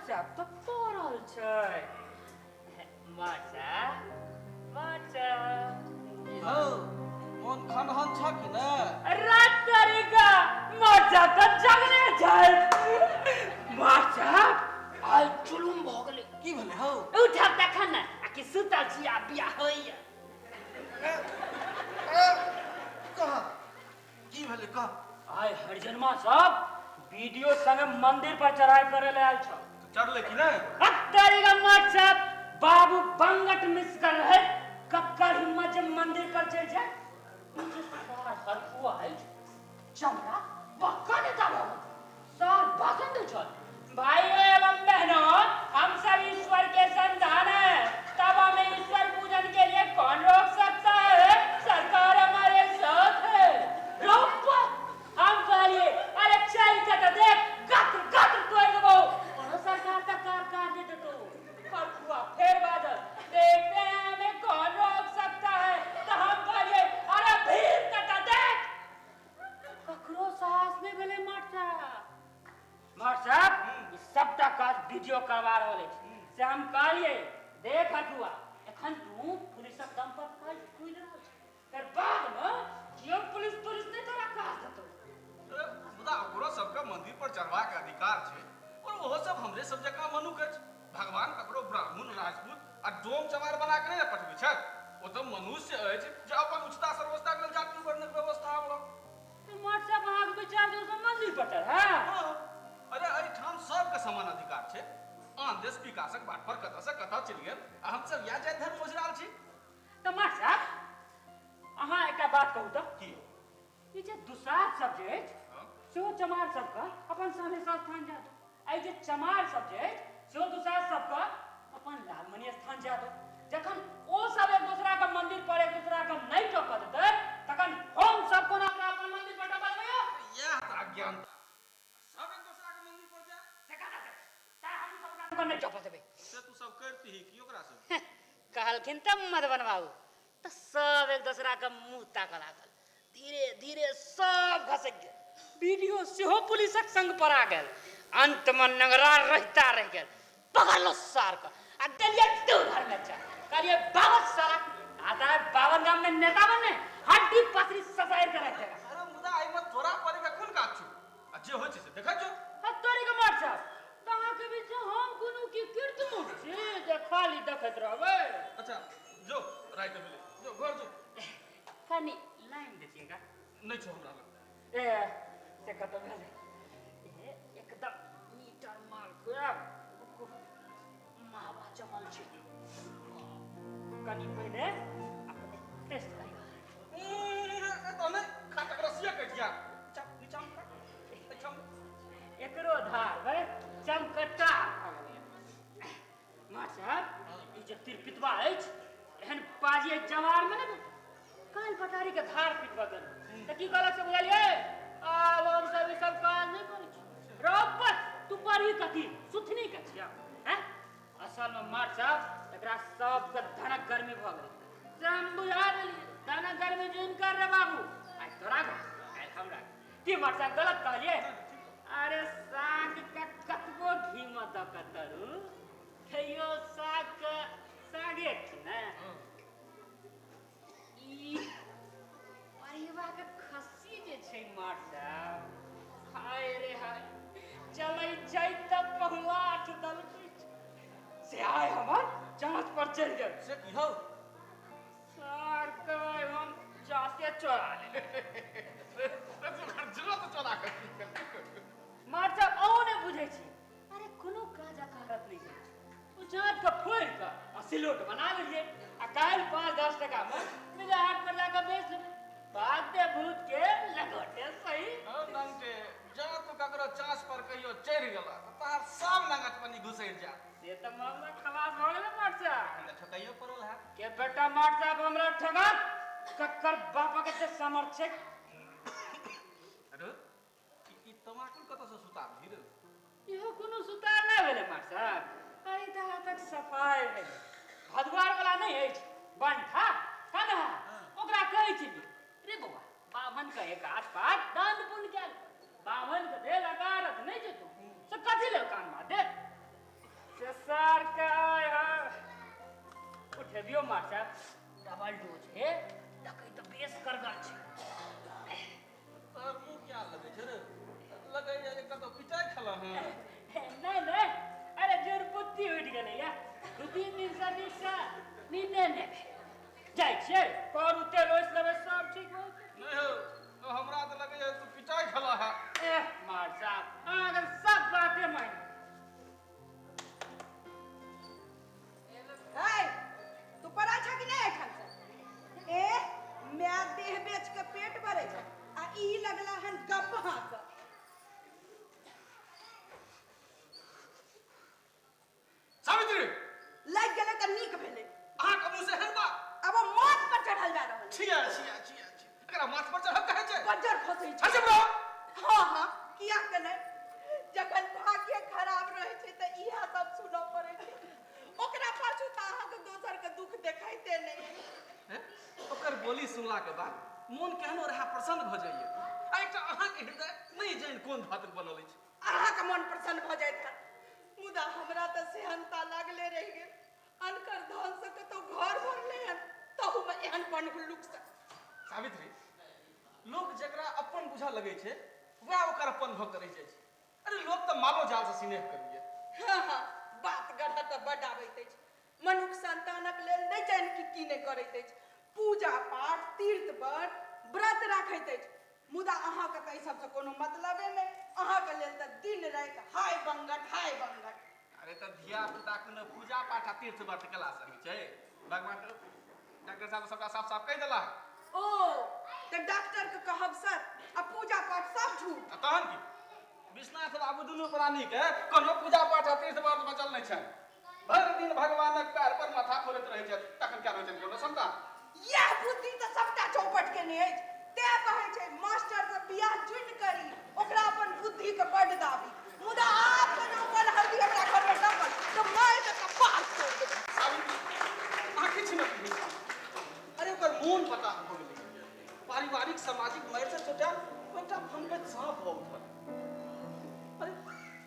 तऽ पड़ल छै। माचा माचा हौ मोन खनहन छ कि ने? रात तरीका माचा तऽ जगले छै। माचा आइ जुलुम भऽ गेलै। की भेलै हौ? उठब तखन ने, आ कि सुतल छी आ बियाह होइया। कह की भेलै कह? आइ हरिजनमा सब वीडियो संगे मंदिर पर चढ़ाई करे ले आयल छौ। चढ़ले कि नहि? तरीका माचा बाबू बंगट मिस कर रहे कक्कर हिम्मत जब मंदिर पर चढ़ जाए। ई जे सार हरफुआ अछि चमड़ा पक्का नेता भऽ गेल, सार भाषण दै छल। भाइयों एवं बहनों, हम सब ईश्वर के संतान है, तब हमें ईश्वर पूजन के लिए कौन रोक सकता है? सरकार हमारे साथ है। रोक हम कहलिए अरे चल के तो देख, गत्र गत्र तोड़ देबो, कोनो सरकार तक कार कार नहीं देतो। हरफुआ फिर बाजल, देखते हैं हमें कौन रोक सकता है। तो हम कहलिए अरे भीड़ के तो देख, ककरो साहस नहीं भेलै। मास्टर मास्टर साहब, ई सबटा काज वीडियो करवा रहल अछि। से हम कहलिए देख हटुआ, एखन तू पुलिसक दम पर काज खुलि रहल छै, फेर बाद में केओ पुलिस पुलिस नहि तोरा काज देतौ। मुदा ओकरो सबके मंदिर पर चढ़बाक अधिकार छै और ओहो सब हमरे सब जकाँ मनुख अछि। भगवान ककरो ब्राह्मण, राजपूत आ डोम चमार बना के नहि ने पठबै छथि। ओ तऽ मनुष्य अछि जे अपन उच्चता सर्वोच्चता के लेल जाति वर्णक व्यवस्था अनलक। मास्टर साहब, अहाँके विचार जे ओ सब मंदिर पर चढ़ा? हँ, अरे एहिठाम सबके समान अधिकार छै। आन देश विकासक बाट पर कतऽ से कतऽ चलि गेल आ हमसब इएह जाति धर्म ओझराल छी। तऽ मास्टर साहब, अहाँ एकटा बात कहू तऽ की? ई जे दुसाध सब जे अछि सेहो चमार सबके अपन सामने स्थान जा दो, आ ई जे चमार सब जे अछि सेहो दुसाध सबके अपन लालमणि स्थान जा दो। जखन ओ सब एक दोसरा के मंदिर पर एक दोसरा के नहि टपऽ देतै तखन हम सब कोना ओकरा अपन मंदिर पर टपऽ देबै यौ? इएह तऽ अज्ञानता। सब एक दोसरा के मंदिर पर जाय से कतऽ से? तैं हमहूँ सब ओकरा सबके नहि टपऽ देबै। से तू सब करितही की ओकरा सब? कहलखिन तऽ मधुबन बाबू तऽ सब एक दोसरा के मुंह ताकऽ लागल। धीरे धीरे सब घसकि गेल। वीडियो सेहो पुलिसक संग पड़ा गेल। अंत में नंगरा रहिता रहि गेल। पकड़लो सार के आ देलियै दू घर में चल। कहलियै बाबा साला आता है बावन गाम में नेता बनने, हड्डी पसरी ससारि के रख देगा। अरे मुदा एहिमे तोरा पड़े के कोन काज छौ? आ जे होइ छै से देखै छौ। आ तोरी के मार साहब, तऽ अहाँके बीच हम कोनो की कीर्तमुख छी जे खाली देखैत रहबै? अच्छा जो राति भेलै, जो घर जो। कनी लाइन दैतियै? नहि छौ हमरा लग। ए से कतऽ भेलै? ए एकदम मीटर माल खुआब, मावा जमल छै। कनी पहिने अपने टेस्ट करियौ। एतऽ नहि खाटक रस्सिए कटि जा। नीचा नीचा एहिठाम। एकरो धार भाई चमकट्टा भऽ गेलैए। मास्टर साहब, ई जे तिरपितवा अछि एहन बाजी जवार में ने काल्हि पटारी के धार पिटबऽ गेल तऽ की कहलक से बुझलियै? आब हम सब ई सब काज नहि करै छी। रब्बत तू पढ़ी कथी सुथनी के छिया हैं? असल में मास्टर साहब एकरा सबके धनक गर्मी भऽ गेलै से हम बुझा देलियै। धनक गर्मी जुइन कर रे बाबू, आइ तोरा घर काल्हि हमरा घर। की मास्टर साहब गलत कहलियै? अरे साग के कतबो घी में दऽ कऽ तरू तैयो साग के सागे छै ने। ई परिवा के खस्सी जे छै मास्टर साहब, हाय रे हाय, चलै छै तऽ पहुआठ दलकै छै। से आइ हमर जाँच पर चढ़ि गेल। से की हौ? सर के हम जाँचे चोरा लेलियै। जाँच चोरा के की केलकै? मास्टर साहब अहूँ नहि बुझै छी। अरे कोनो काज अकारत नहि जाइ छै। ओ जाँच के फोड़ि कऽ आ सिलौट बना लेलियै आ काल्हि 5-10 टका में मिला हाट पर जाकऽ बेच लेबै। बात दे भूत के लगोटे सही। हौ नंगटे, जँ तू ककरो चाँच पर कहियो चढ़ि गेलह तऽ तोहर सब नंगटपनी घुसरि जायत। से तऽ मामला खलास भऽ गेलै मास्टर साहब। तखन तऽ ठकाइयो पड़ल हैत। के बेटा मास्टर साहब हमरा ठकत? ककर बापक एते सामर्थ्य छै? अरे ई तमाकुल कतऽसँ सुतारली रे? इहो कोनो सुतार नहि भेलै मास्टर साहब। अरे तऽ हाथक सफाइ भेलै। भदुआर वाला नहि अछि बंठा कन्हा, ओकरा कहै छी रे बौआ बाभन के एक आठ पात दान पुण्य कयल, बाभन के देल अकारत नहि जेतौ से कथी लेल कान मार दे। से सर के आय उठेबियो मास्टर साहब, डबल डोज हे देखै तऽ बेस करगर छै। तोहर मुँह किया लगै छै रे? लगैया जे कतौ पिटाइ खेलह हँ। नहि नहि, अरे जुरपुत्ती उठि गेलैया, 2-3 दिन से नीकसँ नींदे नहि भेल। जाइ छियै करू तेल ओसि लेबै सब ठीक भऽ जेतै। नहि हौ, हमरा तऽ लगैया तू पिटाइ खेलह हँ। एह मार साहब, अहाँके सब बाते मानि। जखन भाग्य खराब रहै छै तऽ इएह सब सुनऽ पड़ै छै। ओकरा पाछू तऽ अहाँके दोसरके दुख देखाइते नहि। ओकर बोली सुनलाके बाद मोन केहनो रहा प्रसन्न भऽ जाइए। आ एकटा अहाँके हृदय नहि जानि कोन धातुक बनल अछि। अहाँके मन प्रसन्न भऽ जाइत हैत, मुदा हमरा तऽ सेहनता लागले रहि गेल। अनकर धनसँ कतहु घर भरलै हन, तहूमे एहन बनहुल्लुकसँ। सावित्री, लोक जकरा अपन बुझऽ लगै छै वएह ओकर अपन भऽ कऽ रहि जाइ छै। अरे लोक तऽ मालो जालसँ सिनेह करैए। हँ हँ, बात गढ़ऽ तऽ बड्ड आबैत अछि। मनुख संतानक लेल नहि जानि की की नहि करैत अछि। पूजा पाठ, तीर्थ व्रत, व्रत राखैत अछि, मुदा अहाँके तऽ एहि सबसँ कोनो मतलबे नहि। अहाँके लेल तऽ दिन राति हाय बंगट हाय बंगट। अरे तऽ धिया पुता कोनो पूजा पाठ आ तीर्थ व्रत केलासँ होइ छै? भगवान डॉक्टर साहब सबटा साफ साफ कहि देला। ओ तऽ डॉक्टर के कहब सर आ पूजा पाठ सब झूठ। आ तहन की, विश्वनाथ बाबू दुनू प्राणी के कोनो पूजा पाठ आ तीर्थ व्रत बचल नहि छनि। भरि दिन भगवानक पैर पर माथा फोड़ैत रहै छथि, तखन क्या होइ छनि कोनो संतान? यैह बुद्धि तऽ सबटा चौपट केने अछि। तें कहै छै मास्टर से बियाह जुनि करी, ओकरा अपन बुद्धि के बड्ड दाबी। मुदा आब कोनो अपन हरदी हमरा घर में टपल तऽ मारि के कपार फोड़ि देबै। सावित्री, अहाँ किछु नहि बुझै छी। अरे ओकर मोन पता भऽ गेलै। पारिवारिक सामाजिक मारि से चोटायल ओ एकटा फनकैत साँप भऽ उठल। अरे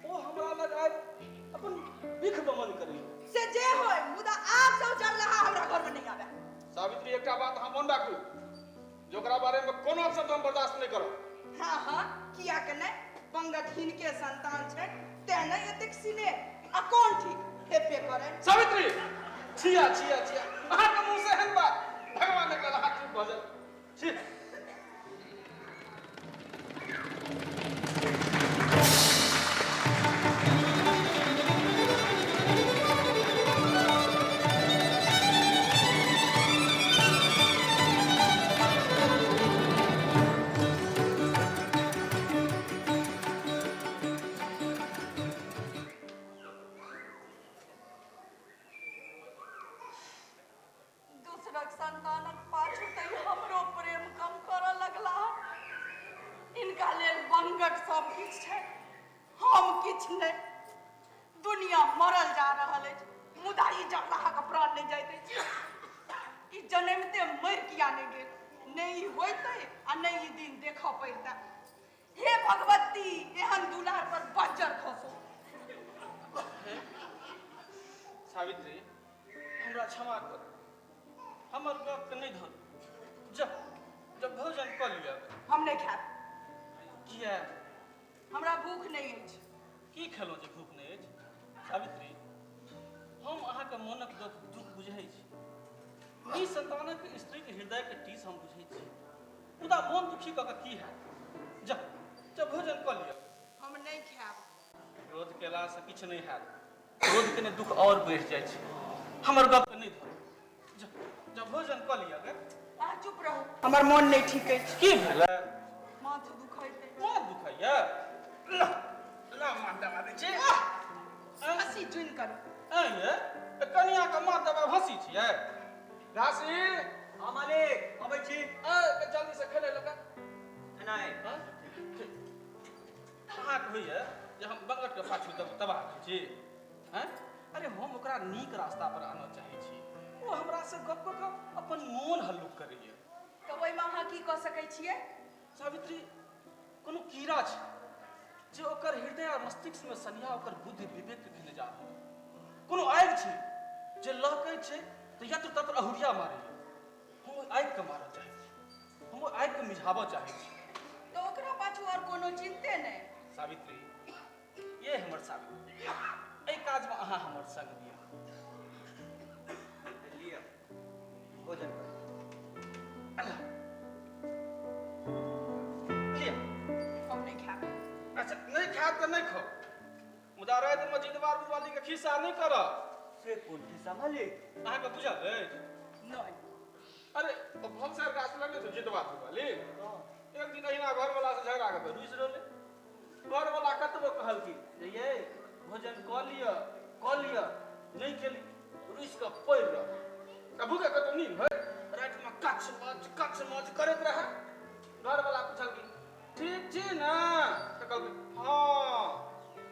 ओ हमरा लग आबि अपन बिख बमन करैए। से जे होय, मुदा आब से जरलाहा हमरा घर में नहि आबे। सावित्री, एकटा बात अहाँ मोन राखू जे ओकरा बारे में कोनो अपशब्द हम बर्दाश्त नहि करब। हाँ हाँ, किया के नहि, बंगट हिनके संतान छै तें नहि एतेक सिनेह। आ कोन ठीक हेबे करे। सावित्री, छिया छिया छिया, अहाँके मुँह से एहन बात, भगवान एक अहाँ चुप भऽ जाउ। छी। दोसरक संतानक पाछू तऽ ई हमरो प्रेम कम करऽ लगला। इनका लेल बंगट सब किछु छै, हम किछु नहि। दुनिया मरल जा रहल अछि, मुदा ई जरलाहाके प्राण नहि जाइत अछि। ई जनमिते मरि किया नहि गेल? नहि ई होइतै आ नहि ई दिन देखऽ पड़ितै। हे भगवती, एहन दुलार पर बज्जर खसो। सावित्री, हमरा क्षमा कर, हमर गपके नहि धरू। जा जब भोजन कऽ लिअ। हम नहि खायब। किया? हमरा भूख नहि अछि। की खेलहुँ जे भूख नहि अछि? सावित्री, हम अहाँके मोनक दुख दुख बुझै छी। ई संतानक स्त्रीके हृदयके टीस हम बुझै छी, मुदा मोन दुखी कऽ कऽ की हैत? जा जब भोजन कऽ लिअ। हम नहि खायब। क्रोध केलासँ किछु नहि हैत, क्रोध केने दुख आओर बढ़ि जाइ छै। हमर गपके नहि धरू। जा जब भोजन कऽ लिअ गे। अहाँ चुप रहू, हमर मोन नहि ठीक अछि। की भेलै? माथ दुखैत अछि। माथ दुखैया? ला ला, माथ दबा दै छी। हँसी जुनि करू। ऐं ये, तऽ कनियाके माथ दबाब हँसी छियै? घासी। हँ मालिक, अबै छी। ऐ, जल्दी से खेलै लऽ। खेनाइ? हँ, ठीक। अहाँके होइए जे हम बंगटके पाछू तबाह रहै छी? हैं? अरे हम ओकरा नीक रास्ता पर आनऽ चाहै छी। ओ हमरासँ गप कऽ कऽ अपन मोन हल्लुक करैए। तऽ ओहिमे अहाँ की कऽ सकै छियै? सावित्री, कोनो कीड़ा छै जे ओकर हृदय आ मस्तिष्कमे सनिया ओकर बुद्धि विवेकके खेने जा रहल। कोनो आगि छै जे लहकै छै तऽ यत्र तत्र अहुरिया मारैए। हम ओहि आगिके मारऽ चाहै छी, हम ओहि आगिके मिझाबऽ चाहै छी। तऽ ओकरा पाछू आओर कोनो चिन्ते नहि। सावित्री, ये हमर सावित्री, एहि काजमे अहाँ हमर संग दिअ। लिअ, भोजन करू। लिअ। हम नहि खायब। अच्छा, नहि खायब तऽ नहि खाउ, मुदा रातिमे जितवार वालीके खिस्सा नहि करब। से कोन खिस्सा मालिक? अहाँके बुझल अछि? नहि। अरे ओ भनसार गाछ लगले छै जितवार वाली। एक दिन अहिना घरवला से झगड़ा कऽ रुसि रहलै। घरवला कतबो कहलखिन जे ये भोजन कऽ लिअ कऽ लिअ, नहि केली, रुसि कऽ पड़ि रहल। आ भूखे कतौ नींद होइ? रातिमे कच मच कच मच करैत रहै। घरवला पुछलखिन, ठीक छी ने? तऽ कहलखिन हँ।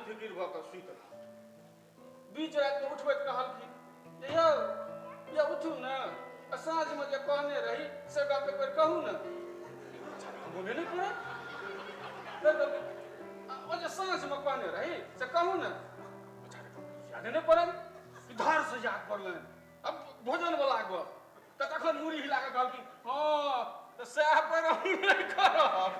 बेफिक्र भऽ कऽ सुति रहल। बीच रातिमे उठबैत कहलखिन जे यौ यौ उठू ने, आ साँझमे जे कहने रही से गप एक बेर कहू ने। मोने नहि पड़ल। फेर कहलखिन ओ जे साँझमे कहने रही से कहू ने। बेचाराके यादे नहि पड़ल, इधरसँ याद पड़लनि अब भोजनवला गप। तऽ तखन मूड़ी हिला कऽ कहलखिन हँ तऽ सएह पर हम नहि करब।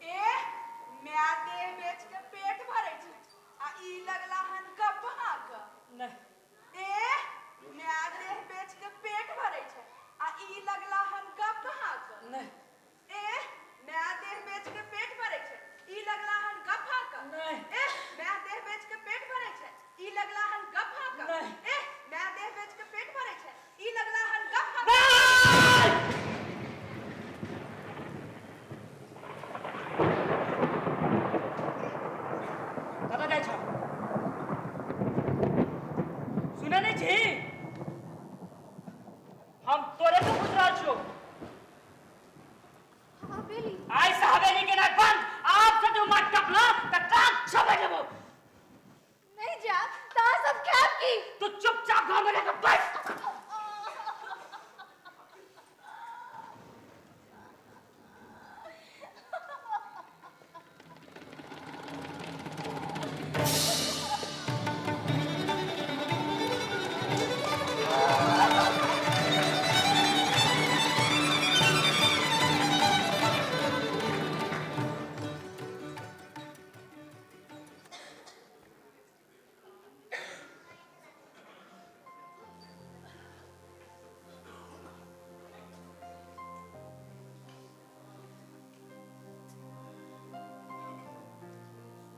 ए माय देह बेच के पेट भरै छै आ ई लगला हन गप हाँक। नहि। ए माय देह बेच के पेट भरै छै आ ई लगला हन गप हाँक। नहि। ए माय देह बेच के पेट भरै छै ई लगला हन गप हाँक। नहि। ए माय देह बेच के पेट भरै छै ई लगला हन गप हाँक। नहि। ए माय देह बेच के पेट भरै छै ई लगला हन गप हाँक। नहि। कतऽ जाइ छह? सुनै नहि छी? हम तोरे से पूछ रहल छियौ। हवेली। आइ से हवेली के नाक बंद। आब से तू मत टपला तऽ कान छबे देबो। नहीं जाब ता सब खायब की? तू चुपचाप घर में जाके बैठ।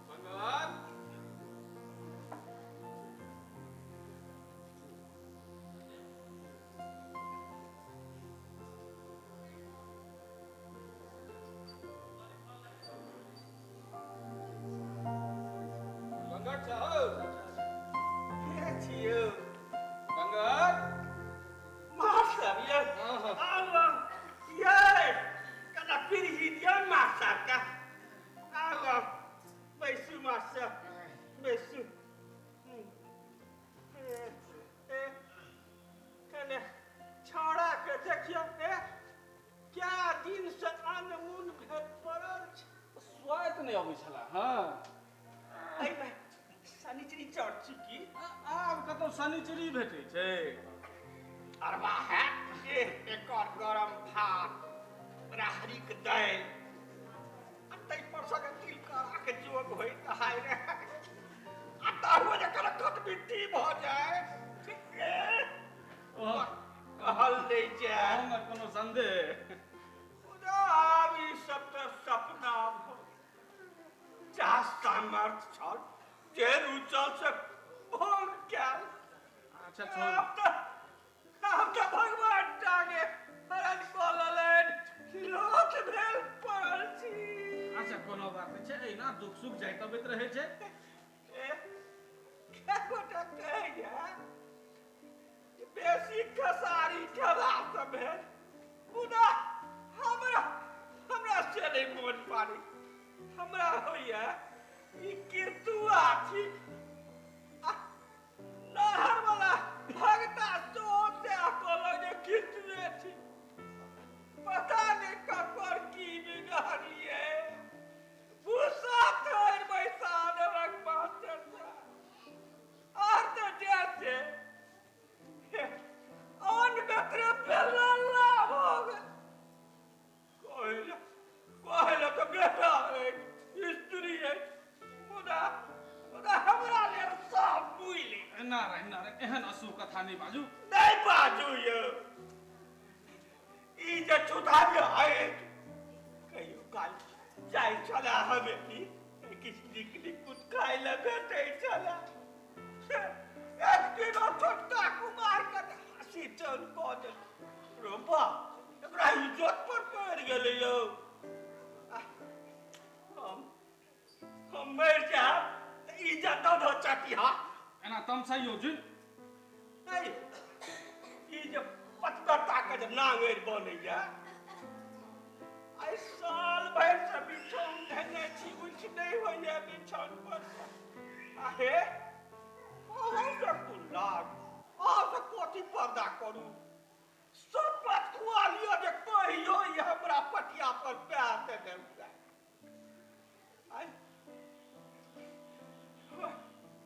मंगल, बंगट छौ? के छियौ? बंगट। मास्टर यौ। हँ हँ। आउ आउ यै, कना पीढ़ी दियौ मास्टर के। आउ आउ, बैसू मास्टर, बैसू। ए, ए, कने छौड़ा के देखियौ, ए क्या दिन से अनमुन भेल पड़ल छै। स्वाद नहि अबै छला। हँ। एहिमे शनिचरी चढ़ छी की? आब कतौ शनिचरी भेटै छै? अरबा है एकर गरम भात, राहरिक दालि आ ताहि पर सँ तिलकोराके जोग होय तऽ हाय रे, आ ताहू जे खटमिट्ठी भऽ जाय, कहल नहि जाय। अहूमे कोनो संदेह? मुदा आब ई सब तऽ सपना भऽ गेल। जा सामर्थ्य छल, जे रुचल से भोग कयल। अच्छा छोड़। आब तऽ भगवान टाके हरण कऽ लेलनि, लोथ भेल पड़ल छी। अच्छा कोनो बात नहि छै, एहिना दुख सुख जाइत अबैत रहै छै। ए, कए गोटा कहैया जे बेसी खेसारी खेलासँ भेल, मुदा हमरा हमरा से नहि मोन पाड़ी। हमरा होइया ई केतुआ ठीक आ नहर वाला भगता सेहो सएह कहलक जे केतुए ठीक। पता नहि ककर की बिगाड़लियै, भूसा थोड़ि बैसा देलक मास्टर साहब। आर तऽ जे से अन्न बेतरे बेलल्ला भऽ गेल। कहै कहै लए तऽ बेटा अछि, स्त्री अछि, मुदा मुदा हमरा कथा नहि बाजू। नहि बाजू यौ, ई जे छुधारी अछि कहियो काल जाइ छला हवेली, किछु नीक नीक खाय लए भेटै छला। एक दिन ओ छोटका कुमार के हँसी चल कऽ देल रो बा, एकरा इज्जत पर पड़ि गेलै यौ। हम मरि जायब तऽ इज्जत दऽ दऽ चटिहा। एना तमसाइयौ जुनि। नहि, ई जे पतिव्रता के जे नांगरि बनैया, आइ साल भरि से बिछौन धेने छी, उठि नहि होइया बिछौन पर। आहे अहाँ से कोन लाग, अहाँ से कथी पर्दा करू? सब बात खुआ लिअ जे कहियो ई हमरा पटिया पर पैर देने हुए। आइ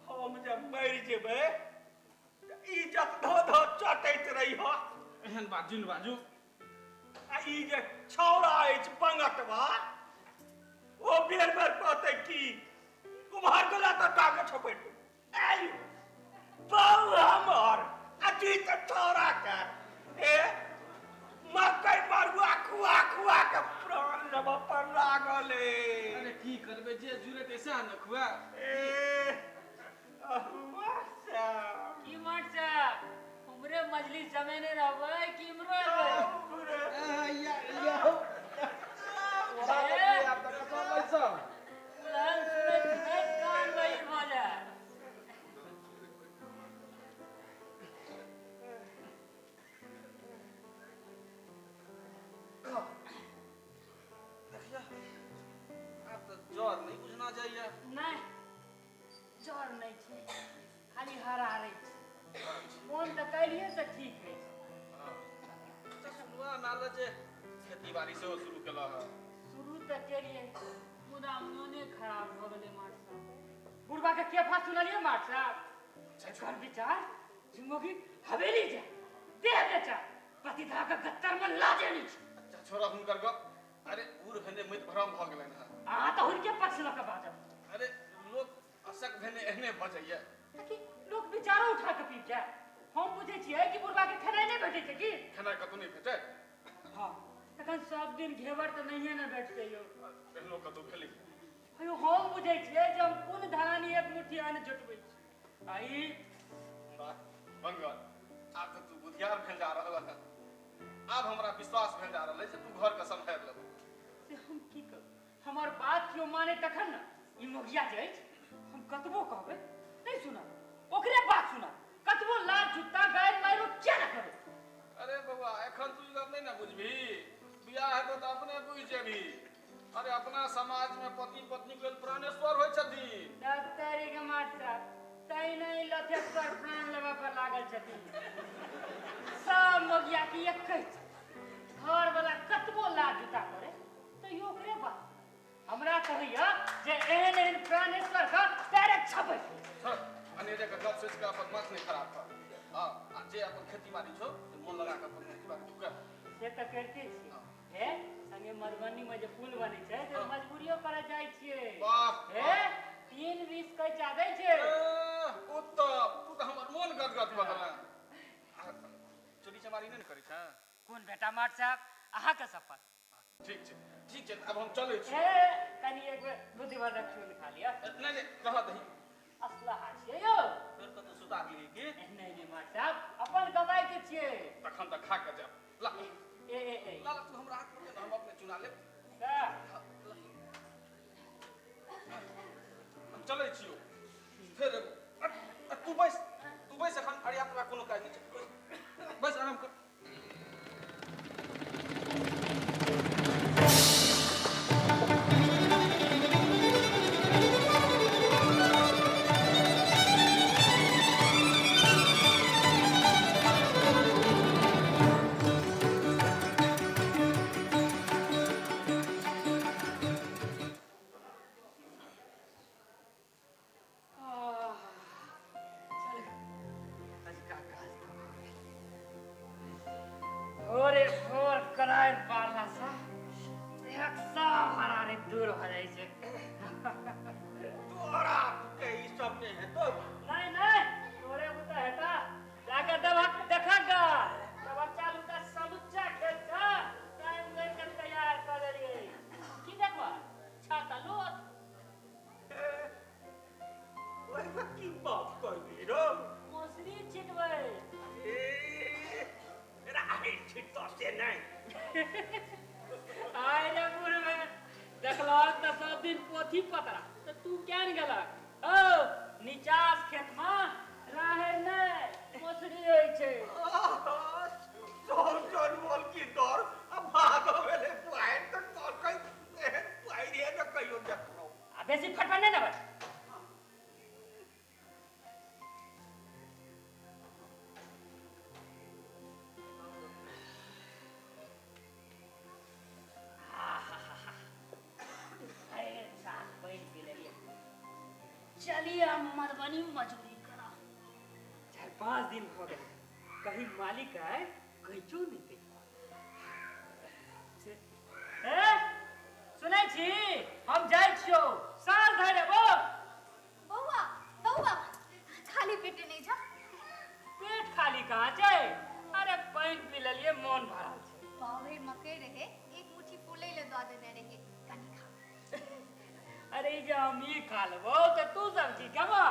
हम जे मरि जेबै तऽ इज्जत धो धो चटैत रहिह। एहन बात जुनि बाजू। आ ई जे छौड़ा अछि बंगटवा, ओ बेर बेर कहतै की कुम्हार गेला तऽ टाके छपटि आइ बाउ हमर अजीत छौड़ा के ए मकई मरुआ खुआ खुआ के प्राण लेबऽ पर लागल ए। अरे की करबै, जे जुड़ेतै सएह ने खुआ। ए अहुआ साहब। की माट साहब, उमरे मजलिस जमेने रहबै कि इमरो एबै? दुल्हन सुनैत सुनैत कान बहिर भऽ जाय। देखिया, आब तऽ जर नहि बुझना जाइए। नहि, जर नहि छै, खाली हरारै छै। मोन तऽ काल्हिए से ठीक अछि। अच्छा सुनवा नाल जे खेती बाड़ी सेहो शुरू केलह हँ? शुरू तऽ केलियै, मुदा मोने खराब भऽ गेलै माट साहब। बुढ़बा के केफा सुनलियै माट साहब? एकर विचार झुमोगी हवेली जाय, देह बेचा, पतिधा के गत्तर में लाजे नहि छै। अच्छा छोड़ा हुनकर गप। अरे बूढ़ भेने मति भ्रम भऽ गेलनि हँ। अहाँ तऽ हुनके पक्ष लऽ कऽ बाजब। अरे लोक असक भेने एहने भऽ जाइए। ताकि लोक विचारो उठा कऽ पीब जाय। हम बुझै छियै कि बुढ़बा के खेनाइ नहि भेटै छै की? खेनाइ कतौ नहि भेटै? हँ, तखन सब दिन घेवर तऽ नहिये ने भेटतै यौ। एहनो कतौ भेलै? अयो हम बुझै छियै जे हम कोन धरानी एक मुट्ठी अन्न जुटबै छी। आ ई वाह बंगल, आब तऽ तू बुधियार भेल जा रहल हँ। आब हमरा विश्वास भेल जा रहल है जे तू घर के सम्हारि लेबह। से हम की करू, हमर बात केओ माने तखन ने। ई मोगिया जे अछि, हम कतबो कहबै नहि सुनत, ओकरे बात सुनत, कतबो लाल जुत्ता गारि मारि किया ने करू। अरे बौआ, एखन तू ई गप नहि ने बुझबही, बियाह हेतौ तऽ अपने बुझि जेबही। अरे अपना समाज में पति पत्नी के लेल प्राणेश्वर होइ छथिन। डॉक्टरी के मास्टर साहब तै नहि लथेश्वर प्राण लेबऽ पर लागल छथिन। सब मोगिया के एकै छै, घर वाला कतबो लाज जुत्ता करे तैयो ओकरे बात। हमरा कहैया जे एहन एहन प्राणेश्वर के पैरे छपै। छोड़, अनेरे के गप सोचि कऽ अपन माथ नहि खराब कर। हँ, आ जे अपन खेती बाड़ी छौ से मोन लगा कऽ अपन खेती बाड़ी तू कर। से तऽ करिते छियै। हे संगे मधुबनी में जे पुल बनै छै से मजबूरियो करऽ जाइ छियै। वाह। हे 3-20 कैचा दै छै। उत्तम, तू तऽ हमर मोन गदगद कऽ देलह। चोरी चमारी नहि ने करै छें? कोन बेटा माट साहब, अहाँके शपथ। ठीक छै, ठीक छै, आब हम चलै छी। हे कनि एक बेर बुद्धिवर्धक चूर्ण खा लिअ। नहि नहि, रहऽ दही। असलहा छियै यौ। फेर कतौ सुता गेलियै की? नहि नहि माट साहब, अपन कमाई के छियै। तखन तऽ खा कऽ जायब। ला ए ए ए ला, तू हमरा हाथ में दे, हम अपने चुना लेब। हम चलै छियौ। फेर एगो तू बैस, तू बैस, एखन अरियातबा कोनो काज नहि छै। बैस, बैस, आराम कर। अजुका काज तऽ भऽ गेल। आइ रे बुढ़वे, देखलहक तऽ सब दिन पोथी पतरा, तऽ तू किया ने गेलक? हौ, निचास खेतमे राहरि नहि, मसुरी होइ छै। सोन बोल की दौड़ आ भागो भेलै पानि तऽ कहलकै एहन पानि ने कहियो देखलहुँ। आ बेसी फटफट नहि ने बज। चलिए हम मधुबनी मजदूरी करा। 4-5 दिन हो गए, कहीं मालिक आए कैचो नहीं दे। ए सुनै छी, हम जाइ छियौ, साँझ धरि एबो। बौआ बौआ, खाली पेटे नहीं जा। पेट खाली कहाँ छै? अरे पानि पी लेलियै, मोन भरल छै। पाव भरि मकई रहे, एक मुट्ठी फूलै लए दऽ देने रहियै, कनि खा। अरे ई जे हम ई खा लेबो तऽ तू सब की खेबह?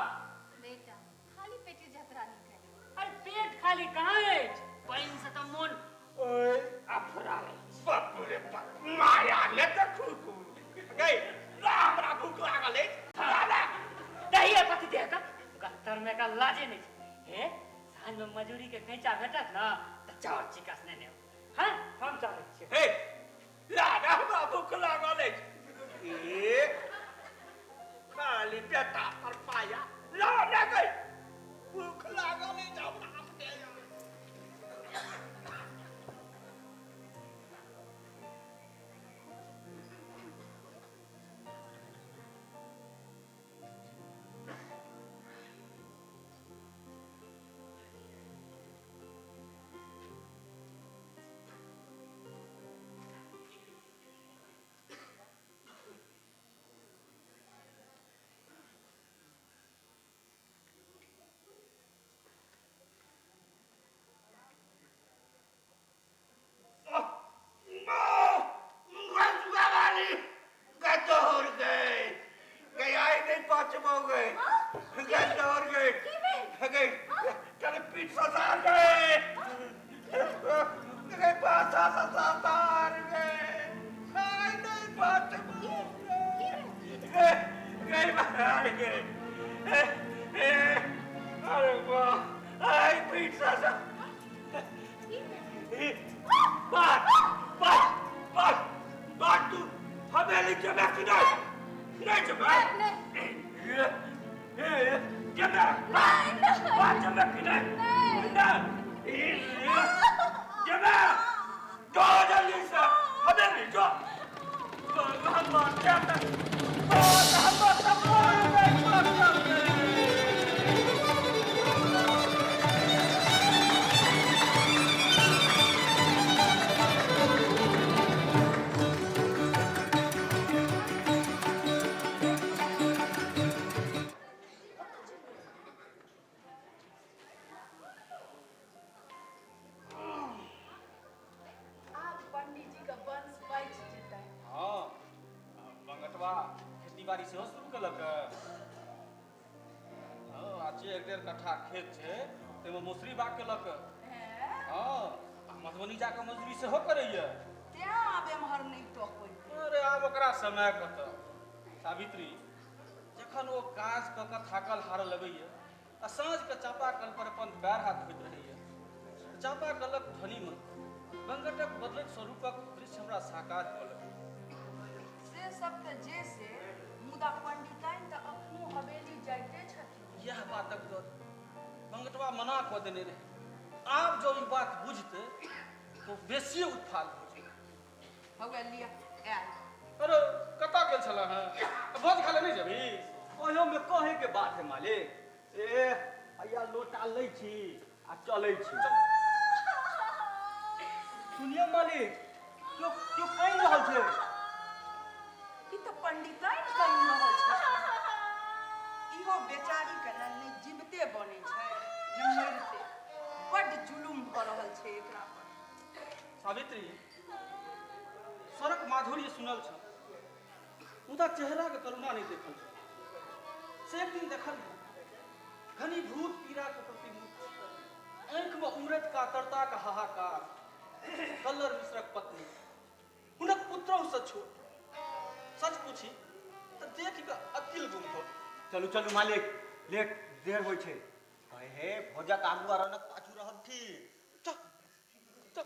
बेटा, खाली पेटे जतरा नहीं करी। अरे पेट खाली कहाँ अछि? पानि से तऽ मोन ओए अफरा अछि। बाप रे बाप, माया ने देखू गई, हमरा भूख लागल अछि। दादा दही आ कथी देह का गत्तर में का लाजे नहीं छै। हे, साँझ में मजूरी के कैंचा भेटत ना तऽ चाउर चिकस ने नेब। हाँ, हम चलै छियै। हे दादा, हमरा भूख लागल अछि। ए खाली बेटा पर पाया ला ने गई, भूख लागल अछि हमरा अपने। बात बात बात बात, तू हवेली जेबे कि नहीं? नहीं जेबे? जेबे? बात जेबे कि नहीं? नहीं जेबे? जो जल्दी से हवेली जो। हम आब पंडीजी के वंश बचि जेतै। हँ, बंगटवा खेती बाड़ी सेहो शुरू केलक। हँ, आ जे 1-1.5 कट्ठा खेत छै ताहिमे मौसरी बाग केलक। हँ, आ मधुबनी जाकऽ मजदूरी सेहो करैया। तें आब एम्हर नहि टपै। अरे आब ओकरा समय कतऽ सावित्री, जखन ओ काज कऽ कऽ थाकल हारल अबैया आ साँझके चापाकल पर अपन पैर हाथ धोइत रहैया, चापाकलक ध्वनिमे बंगटक बदलैत स्वरूपक दृश्य हमरा साकार हुअ लगैया। से सब तऽ जे से, मुदा पंडिताइन तऽ अखनो हवेली जाइते छथिन। यह बातक डर बंगटवा मना कऽ देने रहै। आब जँ ई बात बुझतै तऽ बेसिए उत्फाल भऽ जेतै। हौए लिअ, आयल। अरे कतऽ गेल छलह हेँ? भोज खाय लए नहि जेबही? ओहियोमे कहैके बात है मालिक। ए हैया लोटा लै छी आ चलै छी। सुनियौ मालिक, केओ केओ कानि रहल छै। ई तऽ पंडिताइन कानि रहल छै। इहो बेचारी के ने नहि जीवते बनै छै ने मरिते। बड्ड जुलुम भऽ रहल छै एकरा पर। सावित्री, स्वरक माधुर्य सुनल छल, मुदा चेहराके करुणा नहि देखल छल। से एक दिन देखल, घनीभूत पीड़ाके प्रतिमूर्ति, आँखिमे उमड़ैत कातरताक हाहाकार। कल्लर मिश्रक पत्नी, हुनक पुत्रहुसँ छोट। सच पूछी तऽ देखि कऽ अकिल गुम भऽ गेल। चलू चलू मालिक, लेट देर होइ छै। हे हे, भोजक आगू आ रनक पाछू रहब ठीक। चल चल।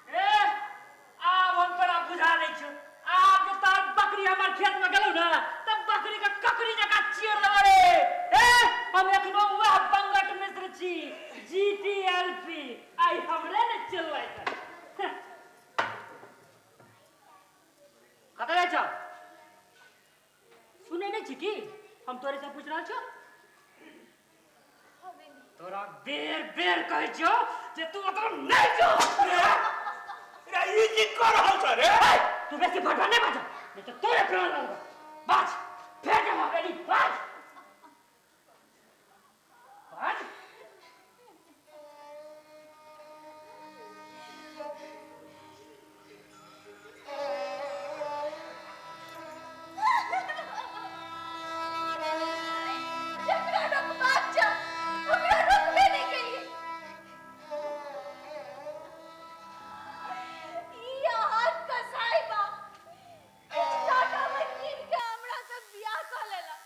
ए, आब हम तोरा बुझा दै छियौ। आब जे तोहर बकरी हमर खेत में गेलौ ने, तऽ बकरी के ककड़ी जकाँ चीर देबौ रे। ए, हम एखनो वएह बंगट मिश्र छी, जी टी एल पी। आइ हमरे ने चलबै। कतऽ जाइ छौ? सुनै नहि छी की? हम तोरे से पूछि रहल छियौ। तोरा बेर बेर कहै छियौ जे तू ओतऽ नहि जो। रे रे, ई की कऽ रहल छ रे? तू बेसी फटफट नहि बाज, नहि तऽ तोरे प्राण लगबो। बाज, फेर जब हवेली बाज बाज। जकरा रोकबाक छल ओकरा रोकबे नहि केलियै। ई अहाँक कसाई बाप किछु टाकामे कीन कऽ हमरा से बियाह कऽ लेलक,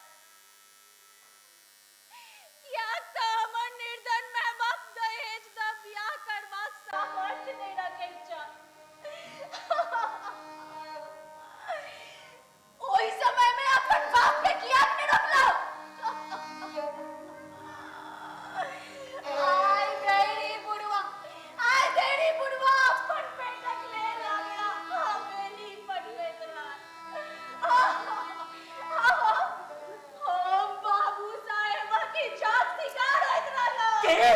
किएक तऽ हमर निर्धन माय-बाप दहेज दऽ बियाह करबाक सामर्थ्य नहि रखैत छल। ओहि समय में अपन बाप के कियाक नहि रोकलहुँ? आइ धरि बुढ़वा, आइ धरि बुढ़वा अपन पेटक लेल हमरा हवेली पठबैत रहल। हम बाबू साहेबक इच्छाक शिकार होइत रहलहुँ। के?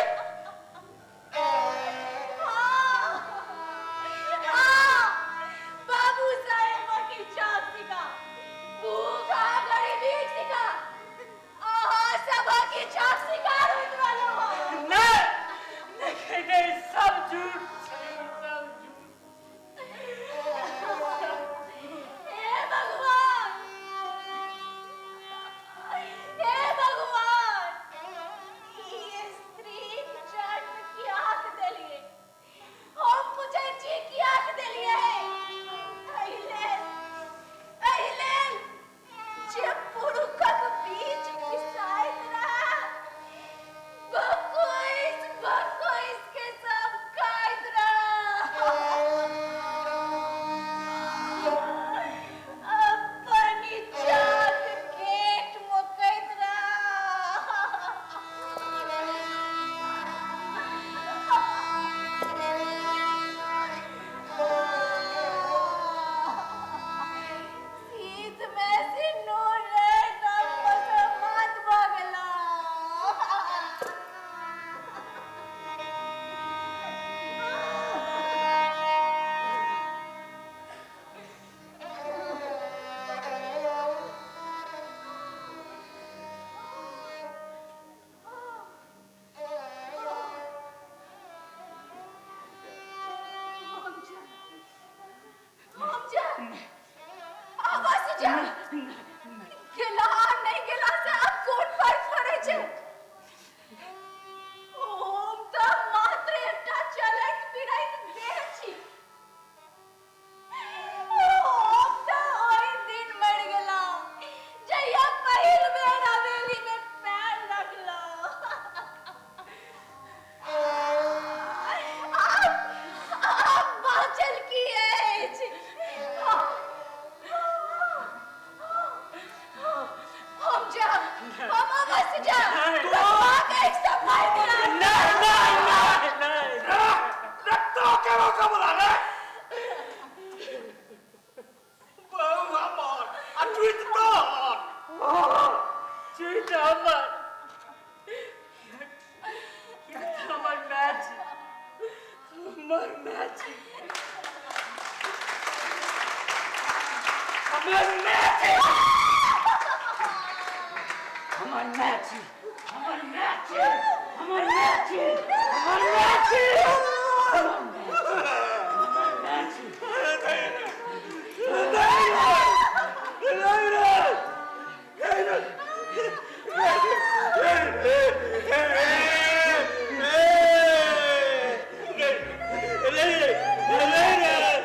बाबू साहेबक इच्छाक शिकार, भूख आ गरीबीक शिकार, अहाँ सभक इच्छाक शिकार होइत रहलहुँ। नहि नहि नहि, सब झूठ छै, सब झूठ। हे भगवान, हे भगवान, ई स्त्रीक जन्म कियाक देलियै? हम पूछै छी, कियाक देलियै? एहि लेल, एहि लेल जे पुरुखक बीच पिसाइत रहए, बकोइस बकोइस के सब खाइत रहए, अपन इच्छाक घेंट मोकैत रहए। शीत मे सिन्नूर रे तब मुसलमान भऽ गेला। हम जा, हम जा, अवश्य जा। गेला आ नहि गेला से आब कोन फर्क पड़ै छै? हम तऽ मात्र एकटा चलैत फिरैत देह छी। हम तऽ ओहि दिन मरि गेलहुँ जहिया पहिल बेर हवेली मे पैर रखलहुँ। आब आब बाँचल की अछि? हम जायब, हम अवश्य जायब। रखबाक अछि तऽ मारि देब। नहि नहि नहि नहि। रे, तो के रोकऽ बला रे? बहु हमर आ चुइत तोहर। चुइत हमर, किएक तऽ हमर माय छी, हमर माय छी। हमर माय छी, हमर माय छी, हमर माय छी, हमर माय छी, हमर माय छी, हमर माय छी।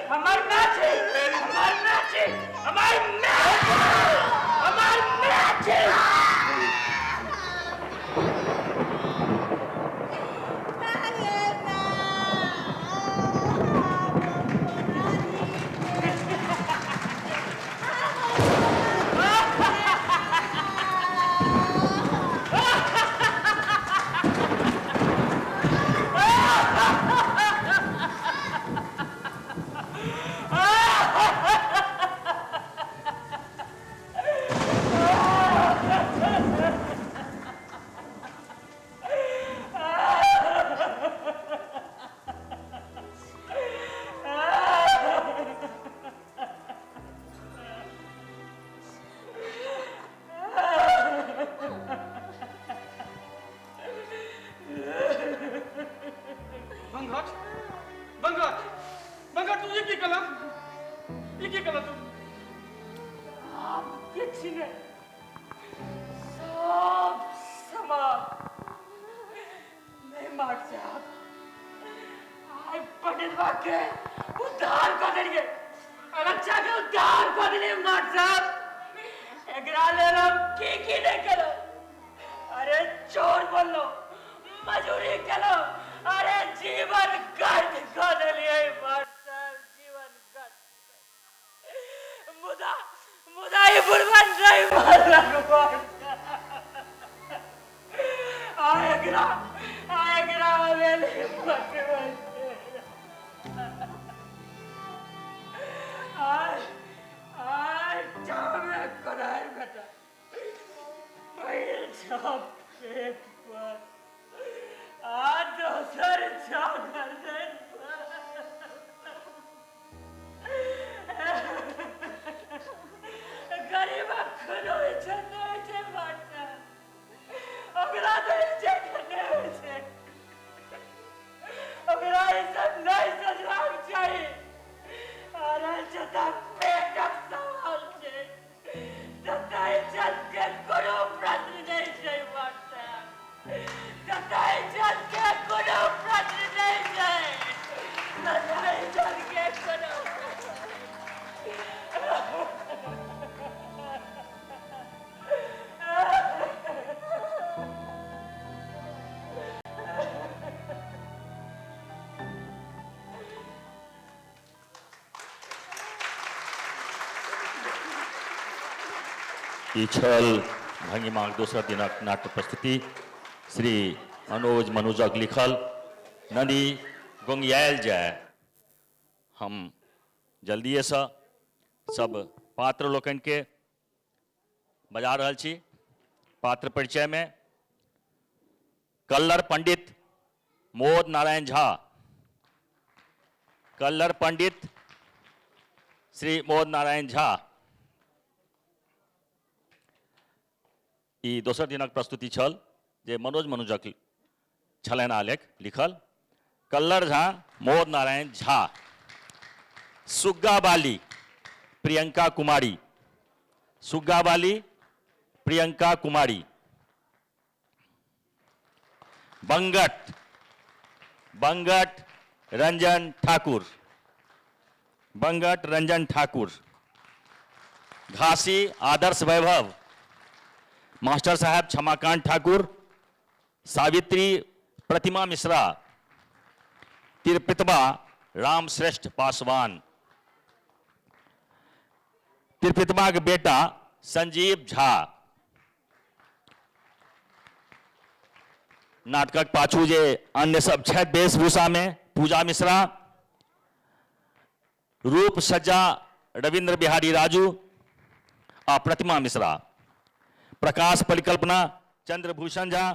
हमर माय छी, हमर माय छी, हमर माय छी, हमर माय छी। बंगट, बंगट, बंगट, तू ई की केलह? ई की केलह तू? आब किछु नहि, सब समाप्त। नहि मार साहब, आइ पंडितबा के उद्धार कऽ देलियै, रक्षा के उद्धार कऽ देलियै मार साहब। एकरा लेल हम की की नहि केलहुँ। अरे चोर बनलहुँ, मजूरी केलहुँ, अरे जीवन गर्द कऽ देलियै मार साहब, जीवन गर्द। मुदा मुदा ई बुढ़बा नहि मारलक मार साहब। आ एकरा आ एकरा हवेली पटबै छै। आइ आइ जामे कोदारि बेटा, पहिल छाप पेट पर आ दोसर छाप गर्दन पर। गरीबक कोनो इज्जत नहि होइ छै मास्टर, ओकरा तऽ इज्जत नहि होइ छै, ओकरा ई सब नहि सोचबाक चाही। अरे जतऽ पेटक सवाल छै ततऽ इज्जत के कोनो प्रश्न नहि छै मास्टर, ततऽ इज्जत के कोनो प्रश्न नहि छै, ततऽ इज्जत के कोनो। ई छल भंगिमाक दोसर दिनक नाट्य प्रस्तुति, श्री मनोज मनोजक लिखल नदी गोंगियायल जाय। हम जल्दिएसँ सब पात्र लोकनिके बजा रहल छी। पात्र परिचयमे कल्लर पंडित मोद नारायण झा, कल्लर पंडित श्री मोद नारायण झा। ई दोसर दिनक प्रस्तुति छल जे मनोज मनोजक छलनि आलेख लिखल। कल्लर झा मोद नारायण झा। सुग्गा बाली प्रियंका कुमारी, सुग्गा बाली प्रियंका कुमारी। बंगट, बंगट रंजन ठाकुर, बंगट रंजन ठाकुर। घासी आदर्श वैभव, मास्टर साहब क्षमाकांत ठाकुर, सावित्री प्रतिमा मिश्रा, तिरपितबा राम श्रेष्ठ पासवान, तिरपितबा के बेटा संजीव झा। नाटकक पाछू जे अन्य सब छथि वेशभूषामे, पूजा मिश्रा, रूप सज्जा रविंद्र बिहारी राजू आ प्रतिमा मिश्रा, प्रकाश परिकल्पना चंद्रभूषण झा,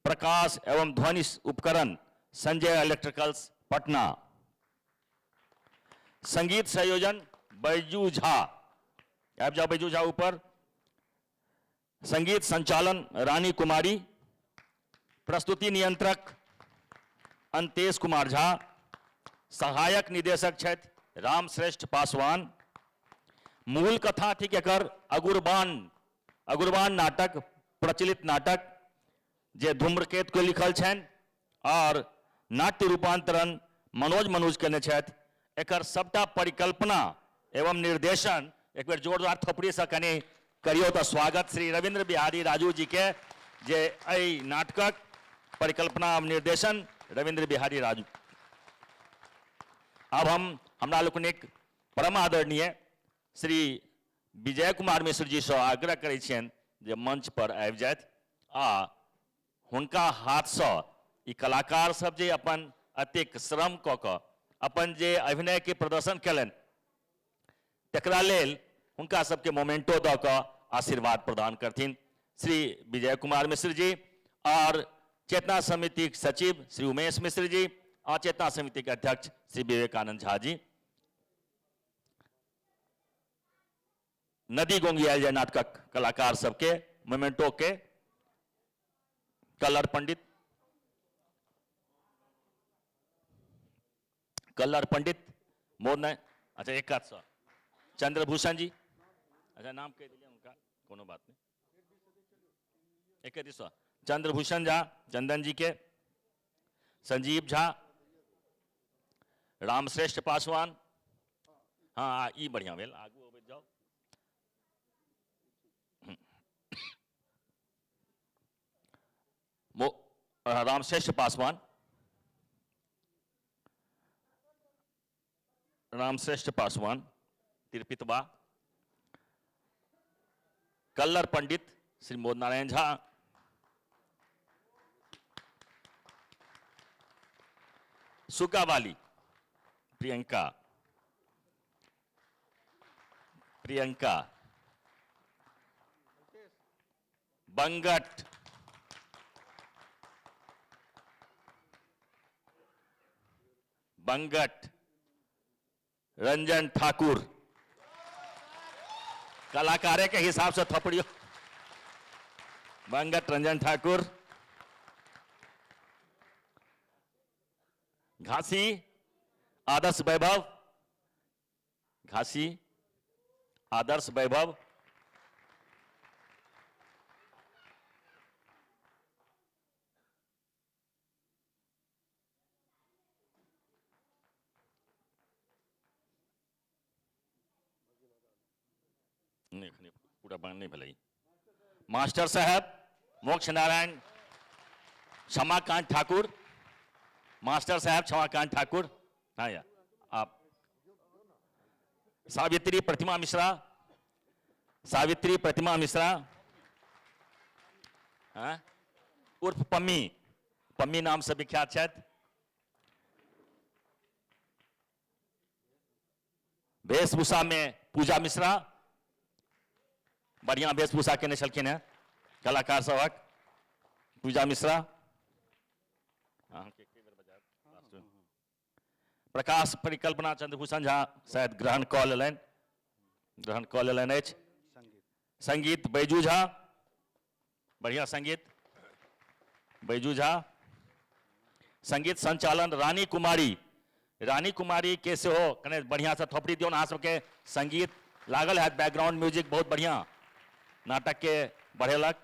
प्रकाश एवं ध्वनि उपकरण संजय इलेक्ट्रिकल्स पटना, संगीत संयोजन बैजू झा। आबि जाउ बैजू झा ऊपर। संगीत संचालन रानी कुमारी, प्रस्तुति नियंत्रक अंतेश कुमार झा, सहायक निदेशक छथि रामश्रेष्ठ पासवान। मूल कथा थिक एकर अगुरबान, अगुरबान नाटक प्रचलित नाटक जे धूम्रकेतु के लिखल छनि और नाट्य रूपांतरण मनोज मनुज केने छथि। एकर सबटा परिकल्पना एवं निर्देशन एक बेर जोरदार थोपड़ी से कनि करियौ तऽ स्वागत श्री रविंद्र बिहारी राजू जी के, जे एहि नाटकक परिकल्पना एवं निर्देशन रविंद्र बिहारी राजू। आब हम हमरा लोकनिक परम आदरणीय श्री विजय कुमार मिश्र जी सँ आग्रह करै छियनि जे मंच पर आबि जाथि आ हुनका हाथसँ ई कलाकार सब जे अपन एतेक श्रम कऽ कऽ अपन जे अभिनयके प्रदर्शन केलनि तकरा लेल हुनका सबके मोमेंटो दऽ कऽ आशीर्वाद प्रदान करथिन श्री विजय कुमार मिश्र जी और चेतना समितिक सचिव श्री उमेश मिश्र जी और चेतना समितिक अध्यक्ष श्री विवेकानंद झा जी। नदी गोंगियाल जाय नाटकक कलाकार सबके मोमेंटो के कलर पंडित, कलर पंडित मोर नहीं, अच्छा एक कात सर चंद्रभूषण जी, अच्छा नाम कह दिलियै उनका, कोनो बात नहीं, एक दिस चंद्रभूषण झा चंदन जी के, संजीव झा, रामश्रेष्ठ पासवान, हाँ ई बढ़िया भेल, आगू अबैत जाउ। रामश्रेष्ठ पासवान, रामश्रेष्ठ पासवान तिरपितवा, कल्लर पंडित श्री मोद नारायण झा, सुकावाली प्रियंका, प्रियंका बंगट, बंगट रंजन ठाकुर, कलाकारे के हिसाब से थपड़ियो, बंगट रंजन ठाकुर, घासी आदर्श वैभव, घासी आदर्श वैभव, नहीं, नहीं, पूरा बांध नहीं भले। मास्टर साहब मोक्ष नारायण क्षमाकांत ठाकुर, मास्टर साहब क्षमाकांत ठाकुर, हाँ यार आप, सावित्री प्रतिमा मिश्रा, सावित्री प्रतिमा मिश्रा, हाँ उर्फ पम्मी, पम्मी नाम से विख्यात छथि। वेशभूषा में पूजा मिश्रा, बढ़िया वेशभूषा केने छलखिन हेँ कलाकार सबक, पूजा मिश्रा। प्रकाश परिकल्पना चंद्रभूषण झा शायद ग्रहण कऽ लेलनि, ग्रहण कऽ लेलनि अछि। संगीत बैजू झा, बढ़िया संगीत बैजू झा। संगीत संचालन रानी कुमारी, रानी कुमारी के सेहो कने बढ़िया से थोपड़ी दियौन, अहाँ सबके संगीत लागल हैत, बैकग्राउंड म्यूजिक बहुत बढ़िया नाटक के बढ़ेलक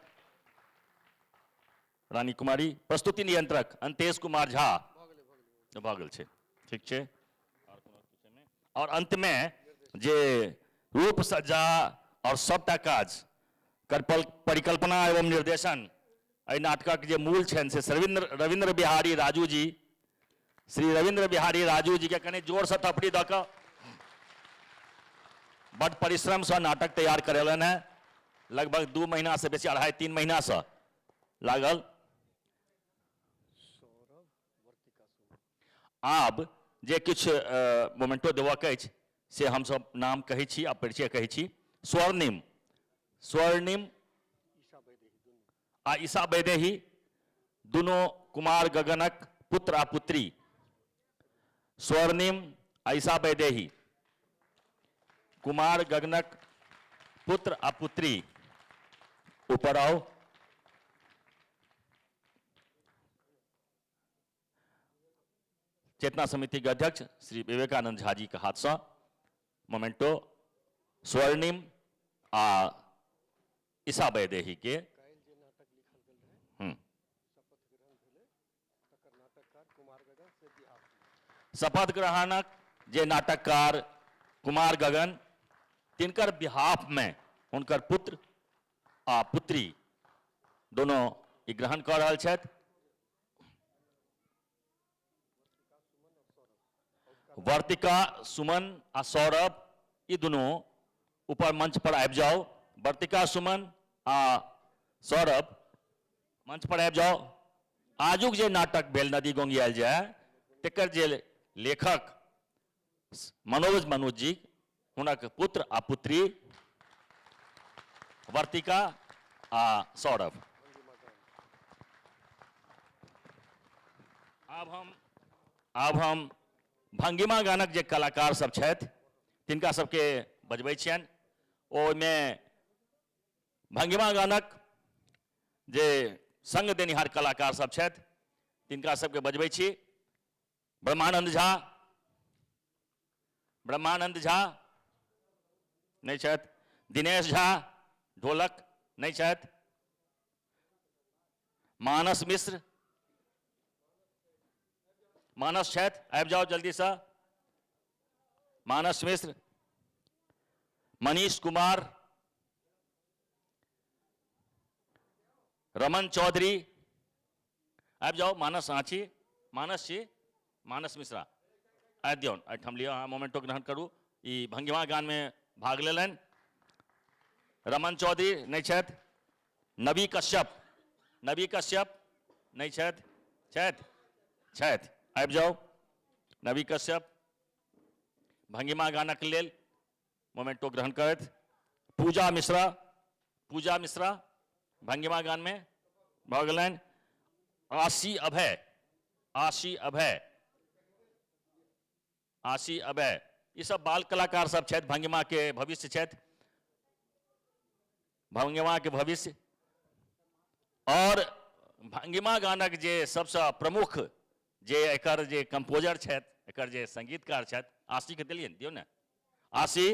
रानी कुमारी। प्रस्तुति नियंत्रक अंतेश कुमार झा भऽ गेल छै, ठीक छै। और अंत में जे रूप सज्जा और सबटा काज परिकल्पना एवं निर्देशन एहि नाटकक जे मूल छनि से रविन्द्र बिहारी राजू जी, श्री रविन्द्र बिहारी राजू जी के कनि जोर से थपड़ी दऽ कऽ बड परिश्रम से नाटक तैयार करेलनि हेँ, लगभग 2 महीना से बेसी, 2.5-3 महीना से लागल। आब जे किछु मोमेंटो देबऽके अछि से हमसब नाम कहै छी आ परिचय कहै छी। स्वर्णिम, स्वर्णिम आ ईशा वैदेही दुनू कुमार गगनक पुत्र आ पुत्री, स्वर्णिम आ ईशा वैदेही कुमार गगनक पुत्र आ पुत्री ऊपर आउ। चेतना समिति के अध्यक्ष श्री विवेकानंद झा जी के हाथसँ मोमेंटो स्वर्णिम आ ईशा वैदेही के। शपथ ग्रहणक जे नाटककार कुमार गगन, तिनकर बिहाफ में हुनकर पुत्र आ पुत्री दोनों ई ग्रहण कऽ रहल छथि। वर्तिका सुमन आ सौरभ ई दुनू ऊपर मंच पर आबि जाउ। वर्तिका सुमन आ सौरभ मंच पर आबि जाउ। आजुक जे नाटक भेल नदी गोंगियाल जाय, तकर जे लेखक मनोज मनोज जी, हुनक पुत्र आ पुत्री वर्तिका आ सौरभ। आब हम भंगिमा गानक जे कलाकार सब छथि तिनका सबके बजबै छियनि। ओहिमे भंगिमा गानक जे संग देनिहार कलाकार सब छथि तिनका सबके बजबै छी। ब्रह्मानंद झा, ब्रह्मानंद झा नहि छथि। दिनेश झा ढोलक नहि छथि। मानस मिश्र, मानस छथि, आबि जाउ जल्दीसँ। मानस मिश्र, मनीष कुमार, रमन चौधरी आबि जाउ। मानस अहाँ छी? मानस छी? मानस मिश्रा आबि दियौ, एहिठाम लिअ, अहाँ मोमेंटो ग्रहण करू। ई भंगिमा गानमे भाग लेलनि। रमन चौधरी नहि छथि। नवी कश्यप, नवी कश्यप नहि छथि। छथि? छथि, आबि जाउ नवी कश्यप भंगिमा गानक लेल मोमेंटो ग्रहण करथि। पूजा मिश्रा, पूजा मिश्रा भंगिमा गानमे भऽ गेलनि। आशी अभय, आशी अभय, आशी अभय, ई सब बाल कलाकार सब छथि, भंगिमा के भविष्य छथि, भंगिमा के भविष्य। और भंगिमा गानक जे सबसँ प्रमुख जे एकर जे कंपोजर छथि, एकर जे संगीतकार छथि, आशी के देलियनि, दियौ ने आशी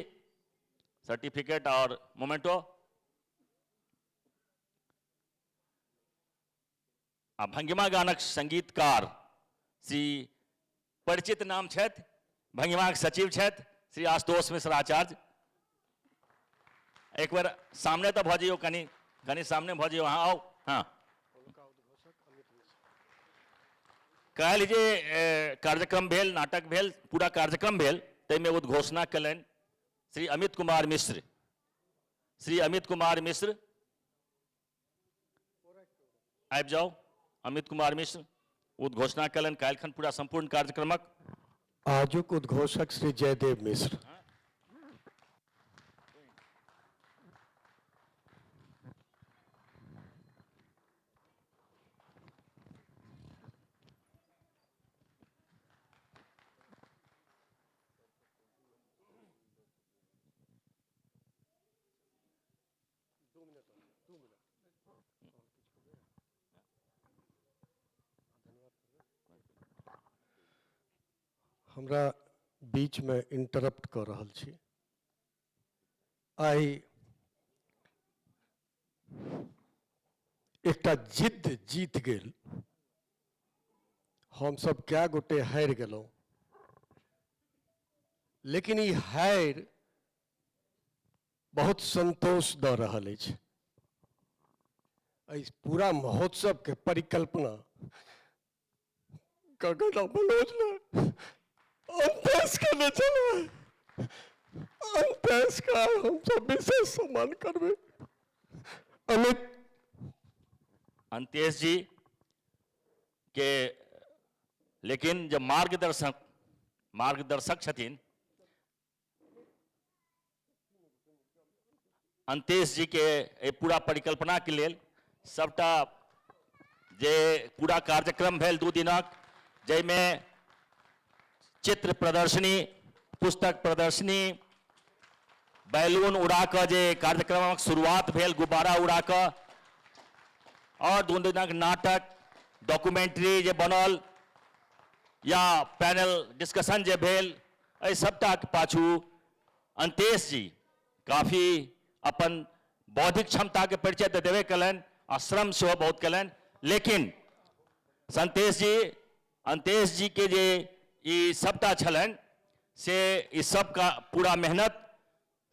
सर्टिफिकेट और मोमेंटो। आ भंगिमा गानक संगीतकार श्री परिचित नाम छथि, भंगिमाक सचिव छथि श्री आशुतोष मिश्र आचार्य। एक बेर सामने तऽ भऽ जइयौ, कनि कनि सामने भऽ जइयौ, अहाँ आउ। हाँ, काल्हि जे कार्यक्रम भेल, नाटक भेल, पूरा कार्यक्रम भेल, ताहिमे उद्घोषणा कयलनि श्री अमित कुमार मिश्र। श्री अमित कुमार मिश्र आबि जाउ। अमित कुमार मिश्र उद्घोषणा कयलनि काल्हिखन पूरा सम्पूर्ण कार्यक्रमक। आजुक उद्घोषक श्री जयदेव मिश्र। हमरा बीचमे इंटरप्ट कऽ रहल छी। आइ एकटा जिद्द जीत गेल, हमसब कए गोटे हारि गेलहुँ, लेकिन ई हारि बहुत संतोष दऽ रहल अछि। एहि पूरा महोत्सवके परिकल्पना गगन आ मनोज ने अंतेश केने छलै। अंतेश का हमसब विशेष सम्मान करबै। अमित अंतेश जी के लेकिन जे मार्गदर्शक छथिन अंतेश जी के एहि पूरा परिकल्पना के लेल सबटा जे पूरा कार्यक्रम भेल 2 दिनक, जाहिमे चित्र प्रदर्शनी, पुस्तक प्रदर्शनी, बैलून उड़ा कऽ जे कार्यक्रमक शुरुआत भेल, गुब्बारा उड़ा कऽ, आओर दू दिनक नाटक, डॉक्यूमेंट्री जे बनल या पैनल डिस्कशन जे भेल, एहि सबटाके पाछू अंतेश जी काफी अपन बौद्धिक क्षमताके परिचय तऽ देबे कयलनि आ श्रम सेहो बहुत कयलनि। लेकिन संतेश जी, अंतेश जी के जे ई सबटा छलनि से ई सबका पूरा मेहनत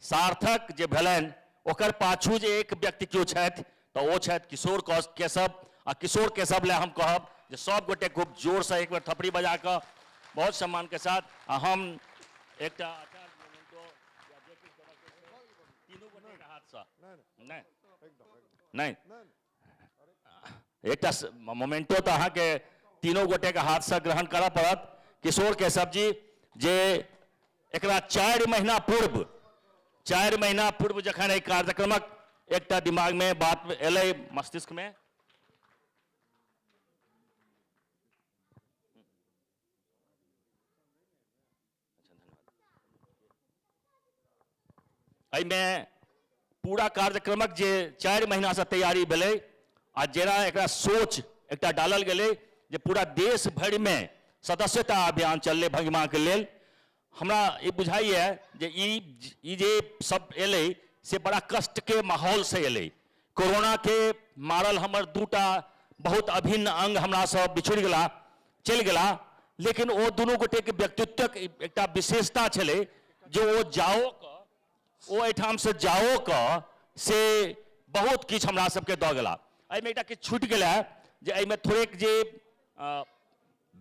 सार्थक जे भेलनि, ओकर पाछू जे एक व्यक्ति केओ छथि तऽ ओ छथि किशोर केशव। आ किशोर केशव लए हम कहब जे सब गोटे खूब जोरसँ एक बेर थपड़ी बजा कऽ बहुत सम्मान के साथ। आ हम एकटा तीनू गोटेके हाथसँ नहि नहि एकटा मोमेंटो तऽ अहाँके तीनों गोटेके हाथसँ ग्रहण करऽ पड़त। किशोर केशव जी जे एकरा 4 महीना पूर्व, 4 महीना पूर्व जखन एहि कार्यक्रमक एकटा दिमागमे बात एलै, मस्तिष्कमे, एहिमे पूरा कार्यक्रमक जे 4 महीनासँ तैयारी भेलै आ जेना एकरा सोच एकटा डालल गेलै जे पूरा देश भरिमे सदस्यता अभियान चललै भंगिमाके लेल। हमरा ई बुझाइए जे ई जे सब एलै से बड़ा कष्टके माहौलसँ एलै। कोरोनाके मारल हमर 2टा बहुत अभिन्न अंग हमरासँ बिछुड़ि गेला, चलि गेला, लेकिन ओ दुनू गोटेके व्यक्तित्वक एकटा विशेषता छलै जे ओ जाओ कऽ, ओ एहिठामसँ जाओ कऽ से बहुत किछु हमरा सबके दऽ गेला। एहिमे एकटा किछु छूटि गेलै जे एहिमे थोड़ेक जे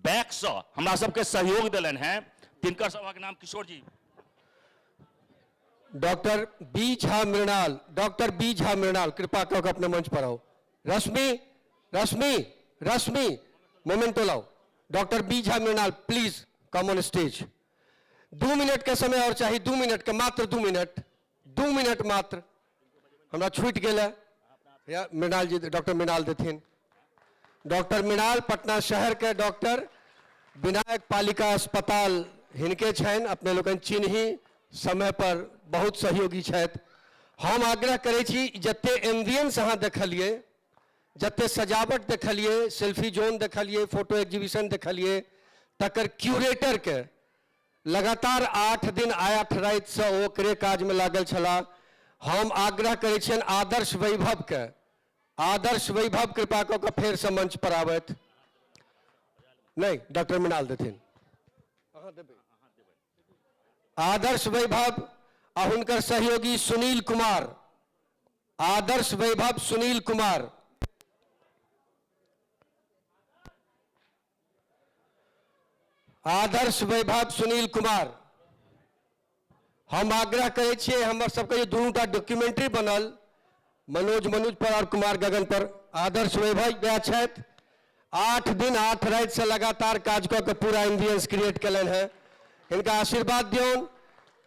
बैकसँ हमरा सबके सहयोग देलनि हेँ, तिनकर सभक नाम Kishore ji. Doctor B Jha Mrinal, doctor B Jha Mrinal, कृपा कऽ के अपने मंच पर आओ। रश्मि, रश्मि, रश्मि, मोमेंटो लाओ। Doctor B Jha Mrinal, please come on stage. 2 minute के समय और चाहिए, 2 मिनट के, मात्र 2 मिनट, 2 मिनट मात्र हमरा छूटि गेल है। या मृणाल जी, डॉक्टर मृणाल देथिन। डॉक्टर मृणाल पटना शहर के डॉक्टर, विनायक पालिका अस्पताल हिनके छनि, अपने लोकनि चिन्ही, समय पर बहुत सहयोगी छथि। हम आग्रह करै छी, जते एम्बियंस अहाँ देखलियै, जते सजावट देखलियै, सेल्फी जोन देखलियै, फोटो एग्जीबिशन देखलियै, तकर क्यूरेटर के लगातार 8 दिन 8 रातिसँ ओकरे काजमे लागल छलाह। हम आग्रह करै छियनि आदर्श वैभवके, आदर्श वैभव कृपा कऽ कऽ फेरसँ मंच पर आबथि। नहि, डॉक्टर मृणाल देथिन। आदर्श वैभव आ हुनकर सहयोगी सुनील कुमार, आदर्श वैभव सुनील कुमार। आदर्श वैभव सुनील कुमार, हम आग्रह करै छियै, हमर सबके जे दुनूटा डॉक्यूमेंट्री बनल मनोज मनुज पर और कुमार गगन पर, आदर्श वैभव वएह छथि। 8 दिन 8 रातिसँ लगातार काज कऽ के पूरा एम्बियंस क्रिएट केलनि हेँ। हिनका आशीर्वाद दियौन,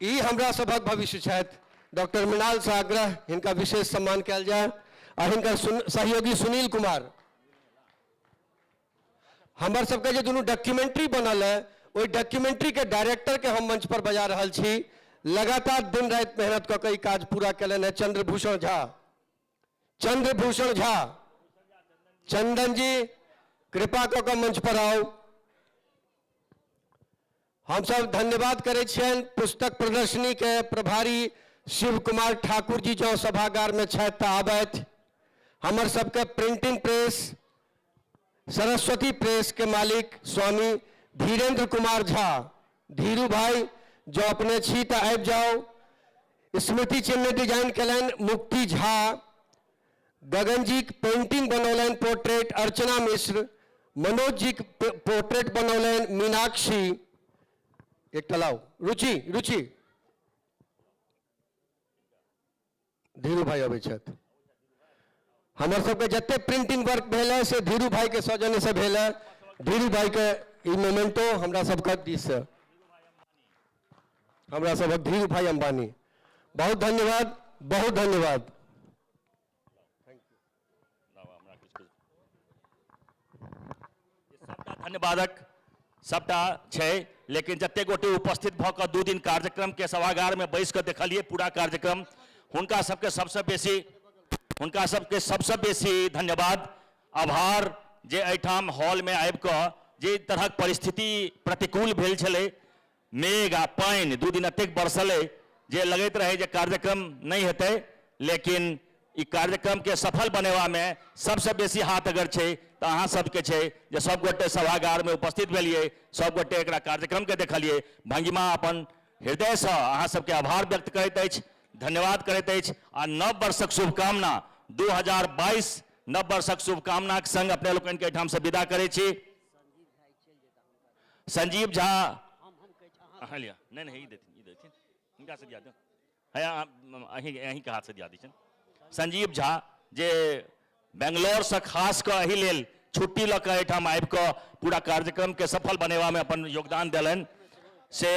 ई हमरा सभक भविष्य छथि। डॉक्टर मृणालसँ आग्रह, हिनका विशेष सम्मान कयल जाय। आ हिनकर सहयोगी सुनील कुमार, हमर सबके जे दुनू डॉक्यूमेंट्री बनल है, ओहि डॉक्यूमेंट्री के डायरेक्टर के हम मंच पर बजा रहल छी। लगातार दिन राति मेहनत कऽ के ई काज पूरा केलनि हेँ चंद्रभूषण झा। चंद्रभूषण झा, चंदन जी कृपा कऽ के मंच पर आउ। हमसब धन्यवाद करै छियनि पुस्तक प्रदर्शनी के प्रभारी शिव कुमार ठाकुर जी, जँ सभागार में छथि तऽ आबथि। हमर सबके प्रिंटिंग प्रेस सरस्वती प्रेस के मालिक स्वामी धीरेन्द्र कुमार झा, धीरू भाई जँ अपने छी तऽ आबि जाउ। स्मृति चिन्ह डिजाइन केलनि मुक्ति झा, गगन जी पेंटिंग बनौलनि पोर्ट्रेट अर्चना मिश्र, मनोज जी पोर्ट्रेट बनौलनि मीनाक्षी, एकटा लाउ रुचि, रुचि धीरू भाई अबै छथि। हमर सबके जते प्रिंटिंग वर्क भेल है से धीरू भाई के सौजन्य से भेल है। धीरू भाई के ई मोमेंटो हमरा सबके दिस से, हमरा सबक धीरू भाई अंबानी, बहुत धन्यवाद, बहुत धन्यवाद। सबटा धन्यवादक सबटा छै। लेकिन जतेक गोटे उपस्थित भऽ कऽ 2 दिन कार्यक्रमके सभागारमे बैस कऽ देखलियै पूरा कार्यक्रम, हुनका सबके सबसँ बेसी, हुनका सबके सबसँ बेसी धन्यवाद आभार जे एहिठाम हॉलमे आबि कऽ जे तरहक परिस्थिति प्रतिकूल भेल छलै, मेघ आ पानि 2 दिन एतेक बरसलै जे लगैत रहै जे कार्यक्रम नहि हेतै, लेकिन ई कार्यक्रमके सफल बनेबामे सबसँ बेसी हाथ अगर छै तऽ अहाँ सबके छै जे सब गोटे सभागारमे उपस्थित भेलियै, सब गोटे एकरा कार्यक्रमके देखलियै। भंगिमा अपन हृदयसँ अहाँ सबके आभार व्यक्त करैत अछि, धन्यवाद करैत अछि आ नव वर्षक शुभकामना 2022 नव वर्षक शुभकामनाक संग अपने लोकनिके एहिठामसँ विदा करै छी। संजीव झा अहाँ लिअ, नहि नहि ई देथिन, ई देथिन, हिनकासँ दिया दियौ, है अहीँके हाथसँ दिया दै छियनि। संजीव झा जे बेंगलोरसँ खास कऽ एहि लेल छुट्टी लऽ कऽ एहिठाम आबि कऽ पूरा कार्यक्रमके सफल बनेबामे अपन योगदान देलनि से,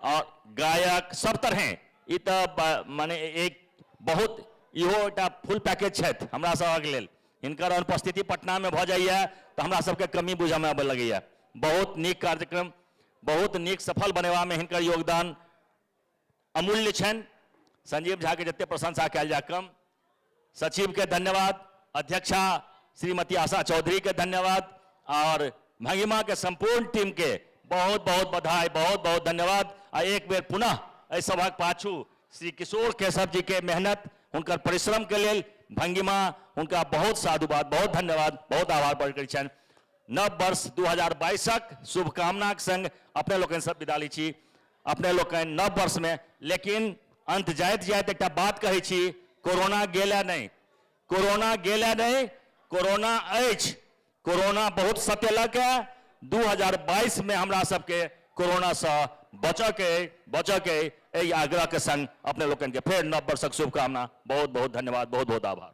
आओर गायक सब तरहें ई तऽ माने एक बहुत इहो एकटा फुल पैकेज छथि हमरा सभक लेल। हिनकर अनुपस्थिति पटनामे भऽ जाइए तऽ हमरा सबके कमी बुझऽमे आबऽ लगैए। बहुत नीक कार्यक्रम, बहुत नीक सफल बनेबामे हिनकर योगदान अमूल्य छनि। संजीव झा के जते प्रशंसा कयल जाय कम। सचिव के धन्यवाद, अध्यक्षा श्रीमती आशा चौधरी के धन्यवाद और भंगिमा के संपूर्ण टीम के बहुत बहुत बधाई, बहुत बहुत धन्यवाद। आ एक बेर पुनः एहि सभक पाछू श्री किशोर केशव जी के मेहनत, हुनकर परिश्रम के लेल भंगिमा हुनका बहुत साधुवाद, बहुत धन्यवाद, बहुत आभार प्रकट करै छनि। नव वर्ष 2022 शुभकामनाक संग अपने लोकनि सब विदा लै छी। अपने लोकनि नव वर्ष में, लेकिन अंत जाइत जाइत एकटा बात कहै छी, कोरोना गेलै नहि, कोरोना गेलै नहि, कोरोना अछि, कोरोना बहुत सतेलक है। 2022 में हमरा सबके कोरोना से बचऽ के एहि आग्रह के संग अपने लोकनि के फेर नव वर्षक शुभकामना। बहुत बहुत धन्यवाद, बहुत बहुत आभार।